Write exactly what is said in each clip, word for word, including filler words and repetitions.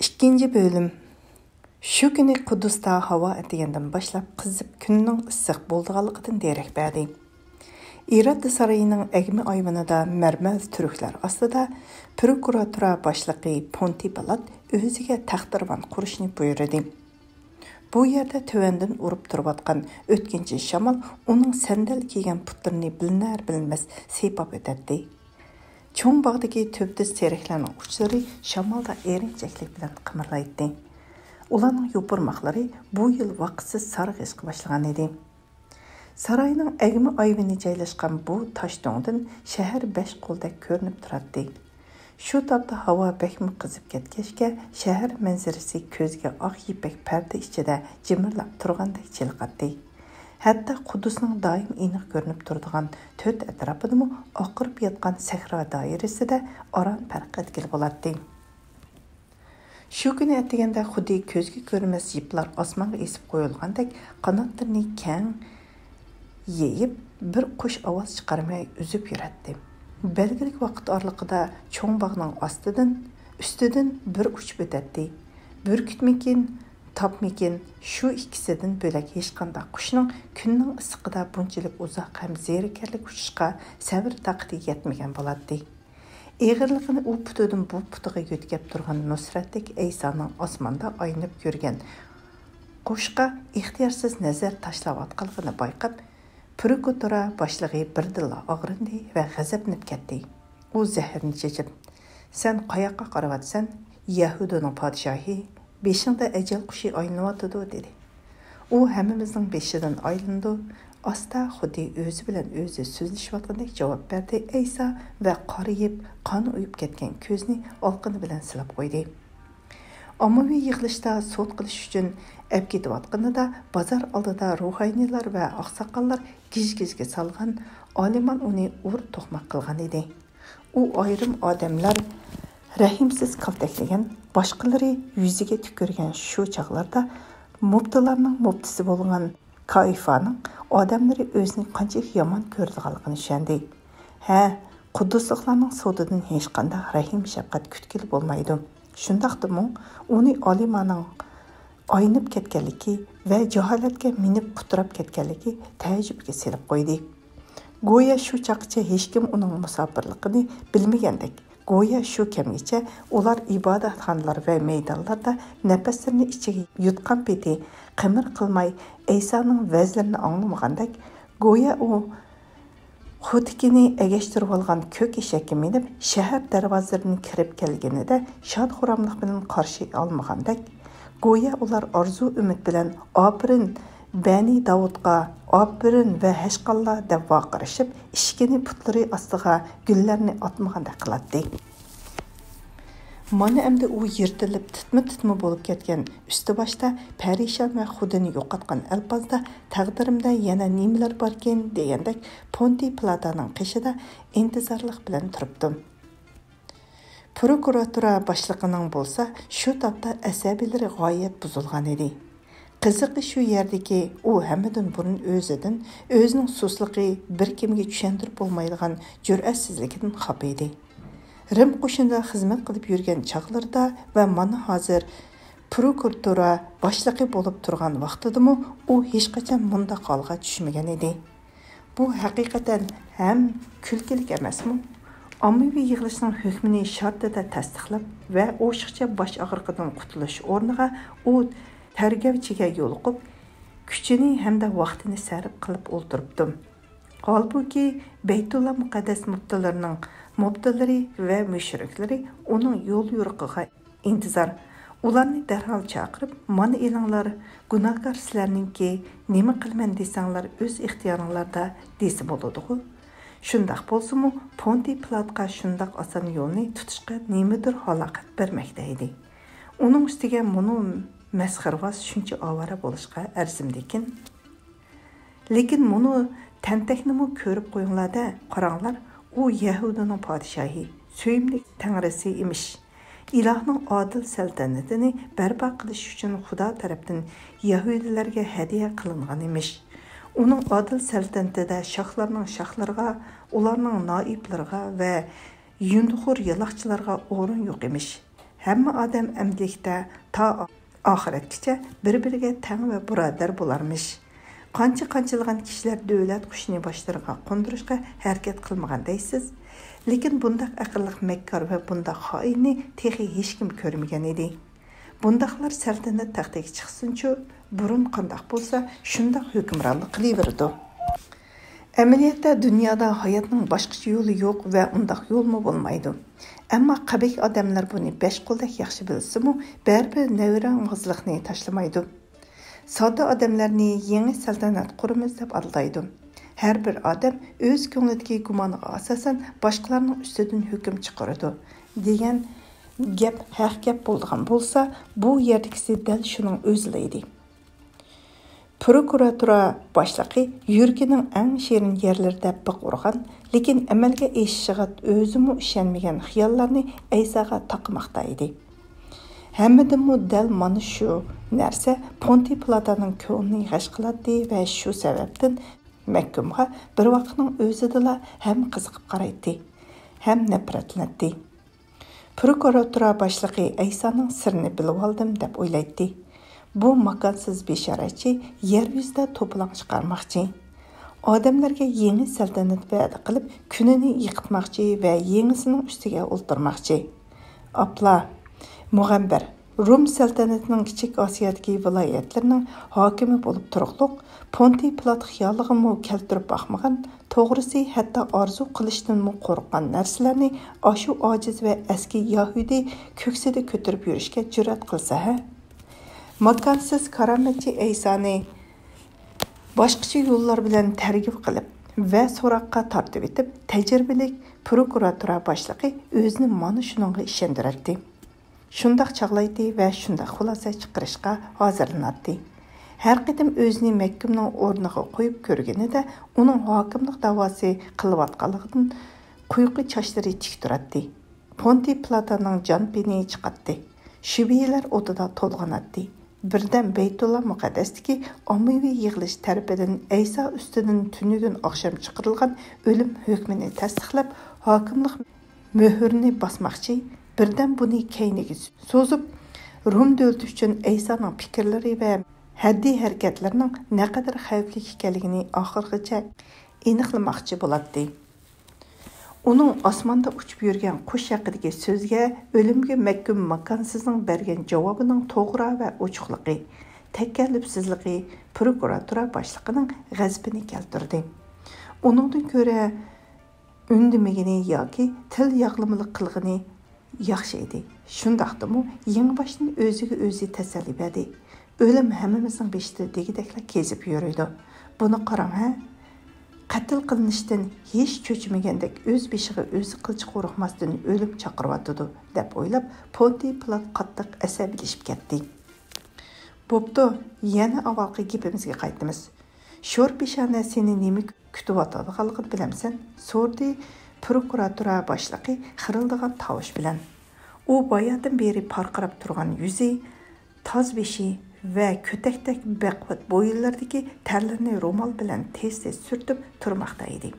ئىككىنچى بۆلۈم. شۇ كۈنى قۇددۇستا ھاۋا ئەتىگەندىن باشلاپ قىزىپ، كۈننىڭ ئىسسىق بولىدىغانلىقىدىن دېرەك بەردى. ئىرادە سارىيىنىڭ ئەگمە ئايۋىنىدا مەرمەر تۈركلەر ئاستىدا پروكۇراتۇرا باشلىقى پونتىي پىلات ئۆزىگە تەختىراۋان قۇرۇشنى بۇيرۇدى. بۇ يەردە تۆۋەندىن ئۇرۇپ تۇرۇۋاتقان ئۆتكۈنچى شامال ئۇنىڭ سەندەل كىيگەن پۇتلىرىنى بىلىنەر-بىلمەس سىيپاپ ئۆتەتتى. چوڭ باغدىكى تۈپتۈز تېرەكلەرنىڭ ئۇچلىرى شامالدا ئېرىنچەكلىك بىلەن قىمىرلايتتى. ئۇلارنىڭ يوپۇرماقلىرى بۇ يىل ۋاقىتسىز سارغىيىشقا باشلىغان ئىدى. ساراينىڭ ئەگمە ئايۋىنى جايلاشقان بۇ تاش دۆڭدىن شەھەر بەش قولدەك كۆرۈنۈپ تۇراتتى. شۇ تاپتا ھاۋا بەكمۇ قىزىپ كەتكەچكە، شەھەر مەنزىرىسى كۆزگە ئاق يىپەك پەردە ئىچىدە جىمىرلاپ تۇرغاندەك چېلىقاتتى. ھەتتا قۇددۇسنىڭ دائىم ئېنىق كۆرۈنۈپ تۇرىدىغان تۆت ئەتراپىدىمۇ ئاقىرىپ ياتقان سەھرا دائىرىسىدە ئاران پەرق ئەتكىلى بولاتتى. شۇ كۈنى ئەتىگەندە خۇددى كۆزگە كۆرۈنمەس يىپلار ئاسمانغا ئېسىپ قويۇلغاندەك قاناتلىرىنى كەڭ يېيىپ، بىر قۇش ئاۋاز چىقارماي ئۈزۈپ يۈرەتتى. بەلگىلىك ۋاقىت ئارىلىقىدا چوڭ باغنىڭ ئاستىدىن، ئۈستىدىن بىر ئۇچۇپ ئۆتەتتى. بۈركۈتمىكىن، تاپمىكىن، شۇ ئىككىسىدىن بۆلەك ھېچقانداق قۇشنىڭ كۈننىڭ ئىسسىقىدا بۇنچىلىك ئۇزاق ھەم زېرىكەرلىك ئۇچۇشقا سەۋر-تاقىتى يەتمىگەن بولاتتى. ئېغىرلىقىنى ئۇ پۇتىدىن بۇ پۇتىغا يۆتكەپ تۇرغان نۇسرەتلىك ئەيسانىڭ ئاسماندا ئايلىنىپ يۈرگەن قۇشقا ئىختىيارسىز نەزەر تاشلاۋاتقانلىقىنى بايقاپ، پروكۇراتۇرا باشلىقى بىردىنلا ئاغرىندى ۋە غەزەپلىنىپ كەتتى. ئۇ زەھىرىنى چېچىپ، «سەن قاياققا قاراۋاتىسەن، يەھۇدىنىڭ پادىشاھى؟ بېشىڭدا ئەجەل قۇشى ئايلىنىۋاتىدۇ» دېدى. ئۇ ھەممىمىزنىڭ بېشىدىن ئايلىنىدۇ. ئاستا، خۇددى ئۆزى بىلەن ئۆزى سۆزلىشىۋاتقاندەك جاۋاب بەردى ئەيسا ۋە قارىيىپ، قان ئۇيۇپ كەتكەن كۆزىنى ئالىقىنى بىلەن سىلاپ قويدى. ئاممىۋى يىغىلىشتا سوت قىلىش ئۈچۈن ئەپ كېتىۋاتقىنىدا، بازار ئالدىدا روھانىيلار ۋە ئاقساقاللار گىژ-گىژگە سالغان، ئالىمان ئۇنى ئۇر توقماق قىلغان ئىدى. ئۇ ئايرىم ئادەملەر رەھىمسىز كالتەكلىگەن، باشقىلىرى يۈزىگە تۈكۈرگەن شۇ چاغلاردا مۇپتىلارنىڭ مۇپتىسى بولغان كائىفانىڭ ئادەملىرى ئۆزىنى قانچىلىك يامان كۆرىدىغانلىقىنى چۈشەندى. ھە، قۇددۇسلۇقلارنىڭ سوتىدىن ھېچقانداق رەھىم-شەپقەت كۈتكىلى بولمايدۇ. شۇنداقتىمۇ ئۇنى ئالىمانىڭ ئاينىپ كەتكەنلىكى ۋە جاھالەتكە مىنىپ قۇتراپ كەتكەنلىكى تەئەججۈپكە سېلىپ قويدى. گويا شۇ چاغقىچە ھېچكىم ئۇنىڭ مۇساپىرلىقىنى بىلمىگەندەك، گويا شۇ كەمگىچە ئۇلار ئىبادەتخانىلار ۋە مەيدانلاردا نەپەسلىرىنى ئىچىگە يۇتقان پېتى قىمىر قىلماي ئەيسانىڭ ۋەزلىرىنى ئاڭلىمىغاندەك، گويا ئۇ خوتۇكىنى ئەگەشتۈرۈۋالغان كۆك ئېشەككە مىنىپ، شەھەر دەرۋازىلىرىدىن كىرىپ كەلگىنىدە شاد-خۇراملىق بىلەن قارشى ئالمىغاندەك، گويا ئۇلار ئارزۇ-ئۈمىد بىلەن «ئاپىرىن بەنى داۋۇتقا، ئاپىرىن ۋەھشقاللا» دەپ ۋارقىرىشىپ، ئىشىكىنى پۇتلىرى ئاستىغا گۈللەرنى ئاتمىغاندەك قىلاتتى. مانا ئەمدى ئۇ يىرتىلىپ تىتما-تىتما بولۇپ كەتكەن، ئۈستى-باشتا پەرىشان ۋە خۇدىنى يوقاتقان ئەلپازدا «تەقدىرىمدە يەنە نېمىلەر باركىن؟» دېگەندەك پونتىي پىلاتانىڭ قېشىدا ئىنتىزارلىق بىلەن تۇرۇپتۇ. پروكۇراتۇرا باشلىقىنىڭ بولسا شۇ تاپتا ئەسەبىيلىرى غايەت بۇزۇلغان ئىدى. قىزىقى شۇ يەردىكى، ئۇ ھەممىدىن بۇرۇن ئۆزىدىن، ئۆزىنىڭ سۇسلۇقى، بىر كىمگە چۈشەندۈرۈپ بولمايدىغان جۈرئەتسىزلىكىدىن خاپا ئىدى. رىم قوشۇنىدا خىزمەت قىلىپ يۈرگەن چاغلىرىدا ۋە مانا ھازىر پروكۇراتۇرا باشلىقى بولۇپ تۇرغان ۋاقتىدىمۇ ئۇ ھېچقاچان مۇنداق ھالغا چۈشمىگەن ئىدى. بۇ ھەقىقەتەن ھەم كۈلكىلىك ئەمەسمۇ؟ ئاممىۋى يىغىلىشنىڭ ھۆكمىنى شارتىدا تەستىقلاپ ۋە ئوشۇقچە باش ئاغرىقىدىن قۇتۇلۇش ئورنىغا ئۇ تەرگەۋچىگە يولۇقۇپ، كۈچىنى ھەمدە ۋاقتىنى سەرپ قىلىپ ئولتۇرۇپتۇ. ھالبۇكى، بەيتۇللا مۇقەددەس مۇپتىلىرىنىڭ مۇپتىلىرى ۋە مۇشرىكلىرى ئۇنىڭ يول يورۇقىغا ئىنتىزار. ئۇلارنى دەرھال چاقىرىپ، «مانا ئېلىڭلار، گۇناھكار سىلەرنىڭكى، نېمە قىلىمەن دېسەڭلار، ئۆز ئىختىيارىڭلاردا» دېسە بولىدىغۇ؟ شۇنداق بولسىمۇ، پونتىي پىلاتقا شۇنداق ئاسان يولنى تۇتۇشقا نېمىدۇر ھالاقەت بەرمەكتە ئىدى. ئۇنىڭ ئۈستىگە مۇنۇ مەسخىرىۋاز شۇنچە ئاۋارە بولۇشقا ئەرزىمدىكىن؟ لېكىن مۇنۇ تەنتەكنىمۇ كۆرۈپ قويۇڭلار-دە، قاراڭلار، ئۇ يەھۇدىينىڭ پادىشاھى، سۆيۈملۈك تەڭرىسى ئىمىش. ئىلاھنىڭ ئادىل سەلتەنىتىنى بەرپا قىلىش ئۈچۈن خۇدا تەرەپتىن يەھۇدىيلارغا ھەدىيە قىلىنغان ئىمىش. ئۇنىڭ ئادىل سەلتەنىتىدە شاھلارنىڭ شاھلىرىغا، ئۇلارنىڭ نائىپلىرىغا ۋە يۇندىخور يالاقچىلارغا ئورۇن يوق ئىمىش. ھەممە ئادەم ئەمدىلىكتە تا ئاخىرەتكىچە بىر-بىرىگە تەڭ ۋە بۇرادەر بولارمىش. قانچە-قانچىلىغان كىشىلەر دۆلەت قۇشىنى باشلىرىغا قوندۇرۇشقا ھەرىكەت قىلمىغان دەيسىز؟ لېكىن بۇنداق ئەقىللىق مەككار ۋە بۇنداق خائىننى تېخى ھېچكىم كۆرمىگەن ئىدى. بۇنداقلار سەلتەنەت تەختىگە چىقسۇنچۇ، بۇرۇن قانداق بولسا، شۇنداق ھۆكۈمرانلىق قىلىۋېرىدۇ. ئەمەلىيەتتە دۇنيادا ھاياتنىڭ باشقىچە يولى يوق ۋە ئۇنداق يولمۇ بولمايدۇ. ئەمما قەبىھ ئادەملەر بۇنى بەش قولدەك ياخشى بىلسىمۇ، بەرىبىر نەۋرەڭغازلىقنى تاشلىمايدۇ. ساددا ئادەملەرنى يېڭى سەلتەنەت قۇرىمىز دەپ ئالدايدۇ. ھەر بىر ئادەم ئۆز كۆڭلىدىكى گۇمانىغا ئاساسەن باشقىلارنىڭ ئۈستىدىن ھۆكۈم چىقىرىدۇ، دېگەن گەپ ھەق گەپ بولىدىغان بولسا، بۇ يەردىكىسى دەل شۇنىڭ ئۆزىلا ئىدى. پروكۇراتۇرا باشلىقى يۈرىكىنىڭ ئەڭ شېرىن يەرلىرىدە بىق ئۇرغان، لېكىن ئەمەلگە ئېشىشىغا ئۆزىمۇ ئىشەنمىگەن خىياللارنى ئەيساغا تاقىماقتا ئىدى. ھەممىدىنمۇ دەل مانا شۇ نەرسە پونتى پىلاتانىڭ كۆڭلىنى غەش قىلاتتى ۋە شۇ سەۋەبتىن مەھكۇمغا بىر ۋاقىتنىڭ ئۆزىدىلا ھەم قىزىقىپ قارايتتى، ھەم نەپرەتلىنەتتى. پروكۇراتۇرا باشلىقى ئەيسانىڭ سىرىنى بىلىۋالدىم دەپ ئويلايتتى. بۇ ماكانسىز بىچارىچى يەر يۈزىدە توپىلاڭ چىقارماقچى. ئادەملەرگە يېڭى سەلتەنەت ۋەدە قىلىپ، كۈنىنى يىقىتماقچى ۋە يېڭىسىنىڭ ئۈستىگە ئولتۇرماقچى. ئاپلا، مۇغەمبەر، رۇم سەلتەنىتىنىڭ كىچىك ئاسىيادىكى ۋىلايەتلىرىنىڭ ھاكىمى بولۇپ تۇرۇقلۇق، پونتىي پىلات خىيالىغىمۇ كەلتۈرۈپ باقمىغان، توغرىسى، ھەتتا ئارزۇ قىلىشتىنمۇ قورققان نەرسىلەرنى ئاشۇ ئاجىز ۋە ئەسكى يەھۇدىي كۆكسىدە كۆتۈرۈپ يۈرۈشكە جۈرئەت قىلسا ھە؟ ماكانسىز كارامەتچى ئەيسانى باشقىچە يوللار بىلەن تەرغىب قىلىپ ۋە سوراققا تارتىۋېتىپ، تەجرىبىلىك پروكۇراتۇرا باشلىقى ئۆزىنى مانا شۇنىڭغا ئىشەندۈرەتتى. شۇنداق چاغلايتتى ۋە شۇنداق خۇلاسە چىقىرىشقا ھازىرلىناتتى. ھەر قېتىم ئۆزىنى مەھكۇمنىڭ ئورنىغا قويۇپ كۆرگىنىدە، ئۇنىڭ ھاكىملىق داۋاسى قىلىۋاتقانلىقىدىن قۇيىقى چاچلىرى تىك تۇراتتى. پونتىي پىلاتانىڭ جان پېنى چىقاتتى. شۈبھىلەر ئوتىدا تولغىناتتى. بىردەم بەيتۇللا مۇقەددەستىكى ئاممىۋى يىغىلىش تەرىپىدىن ئەيسا ئۈستىدىن تۈنۈگۈن ئاخشام چىقىرىلغان ئۆلۈم ھۆكمىنى تەستىقلاپ، ھاكىملىق مۆھۈرنى باسماقچى، بىردەم بۇنى كەينىگە سوزۇپ، روم دۆلىتى ئۈچۈن ئەيسانىڭ پىكىرلىرى ۋە ھەددىي ھەرىكەتلىرىنىڭ نەقەدەر خەۋپلىك ئىكەنلىكىنى ئاخىرغىچە ئېنىقلىماقچى بولاتتى. ئۇنىڭ ئاسماندا ئۇچۇپ يۈرگەن قۇش ھەققىدىكى سۆزگە ئۆلۈمگە مەھكۇم ماكانسىزنىڭ بەرگەن جاۋابىنىڭ توغرا ۋە ئوچۇقلۇقى، تەكەللۇپسىزلىقى پروكۇراتۇرا باشلىقىنىڭ غەزىپىنى كەلتۈردى. ئۇنىڭدىن كۆرە ئۈندىمىگىنى ياكى تىل ياغلىمىلىق قىلغىنى ياخشى ئىدى. شۇنداقتىمۇ يېڭىباشتىن ئۆزىگە ئۆزى تەسەللى بەردى. ئۆلۈم ھەممىمىزنىڭ بېشىدا دېگۈدەكلا كېزىپ يۈرىدۇ. بۇنى قاراڭ ھە! قەتل قىلىنىشتىن ھېچ چۆچۈمىگەندەك ئۆز بېشىغا ئۆزى قىلچە قورقماستىن ئۆلۈم چاقىرىۋاتىدۇ، دەپ ئويلاپ، پونتىي پىلات قاتتىق ئەسەبىيلىشىپ كەتتى. بوپتۇ، يەنە ئاۋۋالقى گېپىمىزگە قايتىمىز. شور پېشانە سېنى نېمە كۈتۈۋاتىدىغانلىقىنى بىلەمسەن؟ سورىدى پروكۇراتۇرا باشلىقى خىرىلدىغان تاۋۇش بىلەن. ئۇ باياتىن بېرى پارقىراپ تۇرغان يۈزى، تاز بېشى ۋە كۆتەكتەك بەقۇۋۋەت بويۇنلىرىدىكى تەرلىرىنى رومال بىلەن تېز-تېز سۈرتۈپ تۇرماقتا ئىدى.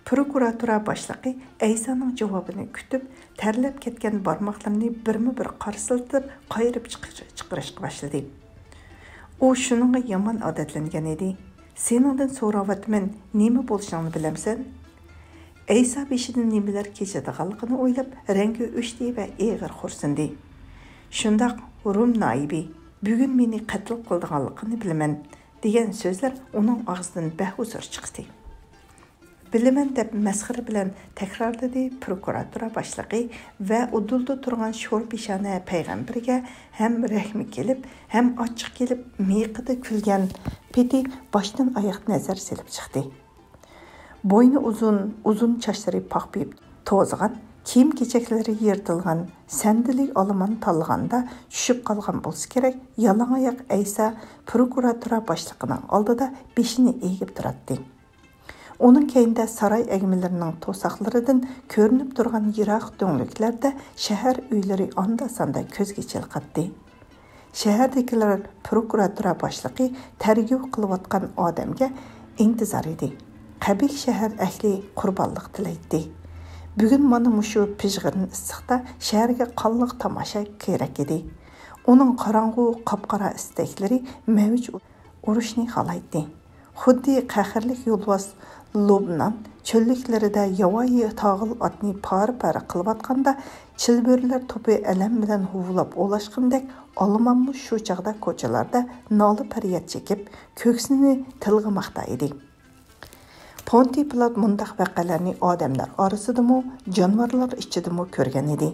پروكۇراتۇرا باشلىقى ئەيسانىڭ جاۋابىنى كۈتۈپ، تەرلەپ كەتكەن بارماقلىرىنى بىرمۇ بىر قارسىلدىتىپ قايرىپ چىقىر-، چىقىرىشقا باشلىدى. ئۇ شۇنىڭغا يامان ئادەتلەنگەن ئىدى. سېنىڭدىن سوراۋاتىمەن، نېمە بولۇشۇڭنى بىلەمسەن؟ ئەيسا بېشىدىن نېمىلەر كېچىدىغانلىقىنى ئويلاپ، رەڭگى ئۆچتى ۋە ئېغىر خورسۇندى. شۇنداق، روم نايىبى، بۈگۈن مېنى قەتل قىلىدىغانلىقىنى بىلىمەن، دېگەن سۆزلەر ئۇنىڭ ئاغزىدىن بەھۇزۇر چىقتى. بىلىمەن، دەپ مەسخىرە بىلەن تەكرارلىدى پروكۇراتۇرا باشلىقى ۋە ئۇدۇلدا تۇرغان شور پېشانە پەيغەمبىرگە ھەم رەھمى كېلىپ، ھەم ئاچچىقى كېلىپ، مىيىقىدا كۈلگەن پېتى باشتىن ئاياق نەزەر سېلىپ چىقتى. بوينى ئۇزۇن، ئۇزۇن چاچلىرى پاخپىيىپ توزغان، كىيىم-كېچەكلىرى يىرتىلغان، سەندىلى ئالىمان تاللىغاندا چۈشۈپ قالغان بولسا كېرەك، يالاڭ ئاياق ئەيسا پروكۇراتۇرا باشلىقىنىڭ ئالدىدا بېشىنى ئېگىپ تۇراتتى. ئۇنىڭ كەينىدە ساراي ئەگمىلىرىنىڭ توساقلىرىدىن كۆرۈنۈپ تۇرغان يىراق دۆڭلۈكلەردە شەھەر ئۆيلىرى ئاندا-ساندا كۆزگە چېلىقاتتى. شەھەردىكىلەر پروكۇراتۇرا باشلىقى تەرگىۋ قىلىۋاتقان ئادەمگە ئىنتىزار ئىدى. قەبىھ شەھەر ئەھلى قۇربانلىق تىلەيتتى. بۈگۈن مانا مۇشۇ پىژغىرىن ئىسسىقتا شەھەرگە قانلىق تاماشا كېرەك ئىدى. ئۇنىڭ قاراڭغۇ، قاپقارا ئىستەكلىرى مەۋج ئۇرۇشنى خالايتتى. خۇددى قەھەرلىك يولۋاس لوبنان چۆللۈكلىرىدە ياۋايى تاغىل ئاتنى پارە-پارە قىلىۋاتقاندا، چىلبۆرىلەر توپى ئەلەم بىلەن ھۇۋلاپ ئۇلاشقىنىدەك، ئالىمانمۇ شۇ چاغدا كوچىلاردا نالە-پەرياد چېكىپ، كۆكسىنى تىلغىماقتا ئىدى. پونتى پىلات مۇنداق ۋەقەلەرنى ئادەملەر ئارىسىدىمۇ، جانىۋارلار ئىچىدىمۇ كۆرگەن ئىدى.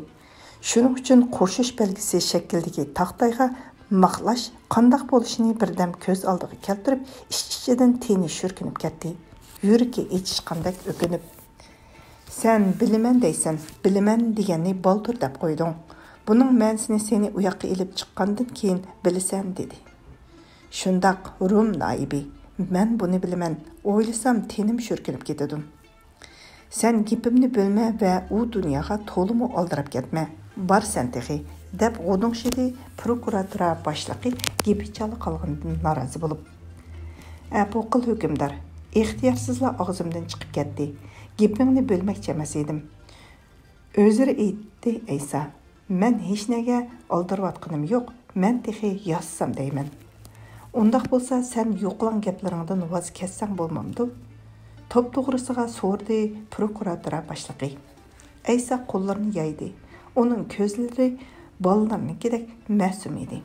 شۇنىڭ ئۈچۈن قورشاش بەلگىسى شەكلىدىكى تاختايغا ماقلاش قانداق بولۇشىنى بىردەم كۆز ئالدىغا كەلتۈرۈپ، ئىچ-ئىچىدىن تېنى شۈركۈنۈپ كەتتى. يۈرىكى ئېچىشقاندەك ئۆكۈنۈپ، «سەن بىلىمەن دەيسەن، بىلىمەن دېگەننى بالدۇر دەپ قويدۇڭ. بۇنىڭ مەنىسىنى سېنى ئۇياققا ئېلىپ چىققاندىن كېيىن بىلىسەن» دېدى. «شۇنداق، رۇم نائىبى، مەن بۇنى بىلىمەن، ئويلىسام تېنىم شۈركۈنۈپ كېتىدۇ.» «سەن گېپىمنى بۆلمە ۋە ئۇ دۇنياغا تولىمۇ ئالدىراپ كەتمە. بار سەن تېخى» دەپ غودۇڭشىدى پروكۇراتۇرا باشلىقى گېپى چالا قالغىنىدىن نارازى بولۇپ. «ئەپۇ قىل ھۆكۈمدار، ئىختىيارسىزلا ئاغزىمدىن چىقىپ كەتتى. گېپىڭنى بۆلمەكچى ئەمەس ئىدىم.» ئۆزرە ئېيتتى ئەيسا. «مەن ھېچنەگە ئالدىرىۋاتقىنىم يوق، مەن تېخى يازسام دەيمەن.» «ئۇنداق بولسا سەن يوقىلاڭ گەپلىرىڭدىن ۋاز كەچسەڭ بولمامدۇ؟» توپتوغرىسىغا سورىدى پروكۇراتۇرا باشلىقى. ئەيسا قوللىرىنى يايدى. ئۇنىڭ كۆزلىرى بالىلارنىڭكىدەك مەسۇم ئىدى.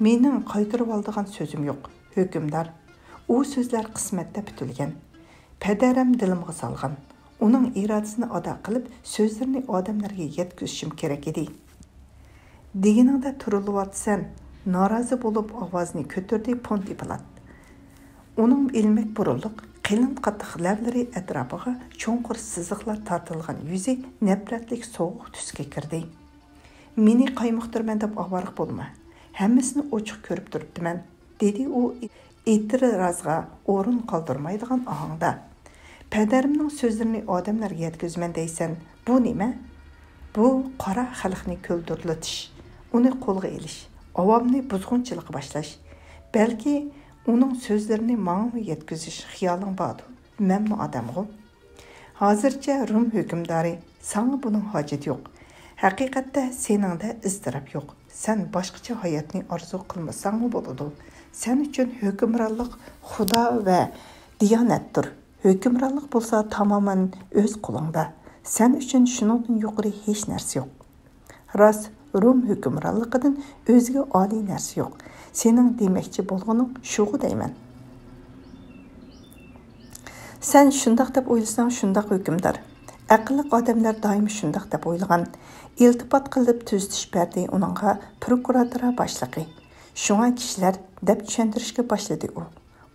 «مېنىڭ قايتۇرۇۋالىدىغان سۆزۈم يوق، ھۆكۈمدار. ئۇ سۆزلەر قىسمەتتە پۈتۈلگەن. پەدەرەم دىلىمغا سالغان. ئۇنىڭ ئىرادىسىنى ئادا قىلىپ، سۆزلىرىنى ئادەملەرگە يەتكۈزۈشۈم كېرەك ئىدى.» «دېگىنىڭدە تۇرۇلۇۋاتىسەن»، نارازى بولۇپ ئاۋازىنى كۆتۈردى پونتى پىلات. ئۇنىڭ ئىلمەك بۇرۇنلۇق، قېلىن قاتتىق لەۋلىرى ئەتراپىغا چوڭقۇر سىزىقلار تارتىلغان يۈزى نەپرەتلىك سوغۇق تۈسكە كىردى. «مېنى قايمۇقتۇرىمەن دەپ ئاۋارە بولما. ھەممىسىنى ئوچۇق كۆرۈپ تۇرۇپتىمەن»، دېدى ئۇ ئېتىرازغا ئورۇن قالدۇرمايدىغان ئاھاڭدا. «پەدەرىمنىڭ سۆزلىرىنى ئادەملەرگە يەتكۈزىمەن دەيسەن، بۇ نېمە؟ بۇ قارا خەلقنى كۈلدۈرلىتىش، ئۇنى قولغا ئېلىش، ئاۋامنى بۇزغۇنچىلىققا باشلاش. بەلكى ئۇنىڭ سۆزلىرىنى ماڭىمۇ يەتكۈزۈش خىيالىڭ باردۇ؟ مەنمۇ ئادەمغۇ.» «ھازىرچە رۇم ھۆكۈمدارى، ساڭا بۇنىڭ ھاجىتى يوق. ھەقىقەتتە سېنىڭدە ئىزتىراپ يوق. سەن باشقىچە ھاياتنى ئارزۇ قىلمىساڭمۇ بولىدۇ. سەن ئۈچۈن ھۆكۈمرانلىق خۇدا ۋە دىيانەتتۇر. ھۆكۈمرانلىق بولسا تامامەن ئۆز قولۇڭدا. سەن ئۈچۈن شۇنىڭدىن يۇقىرى ھېچ نەرسە يوق.» «راست، رۇم ھۆكۈمرانلىقىدىن ئۆزگە ئالىي نەرسە يوق. سېنىڭ دېمەكچى بولغىنىڭ شۇغۇ دەيمەن.» «سەن شۇنداق دەپ ئويلىساڭ شۇنداق، ھۆكۈمدار. ئەقىللىق ئادەملەر دائىم شۇنداق دەپ ئويلىغان»، ئىلتىپات قىلىپ تۈزىتىش بەردى ئۇنىڭغا پروكۇراتۇرا باشلىقى. «شۇڭا كىشىلەر» دەپ چۈشەندۈرۈشكە باشلىدى ئۇ.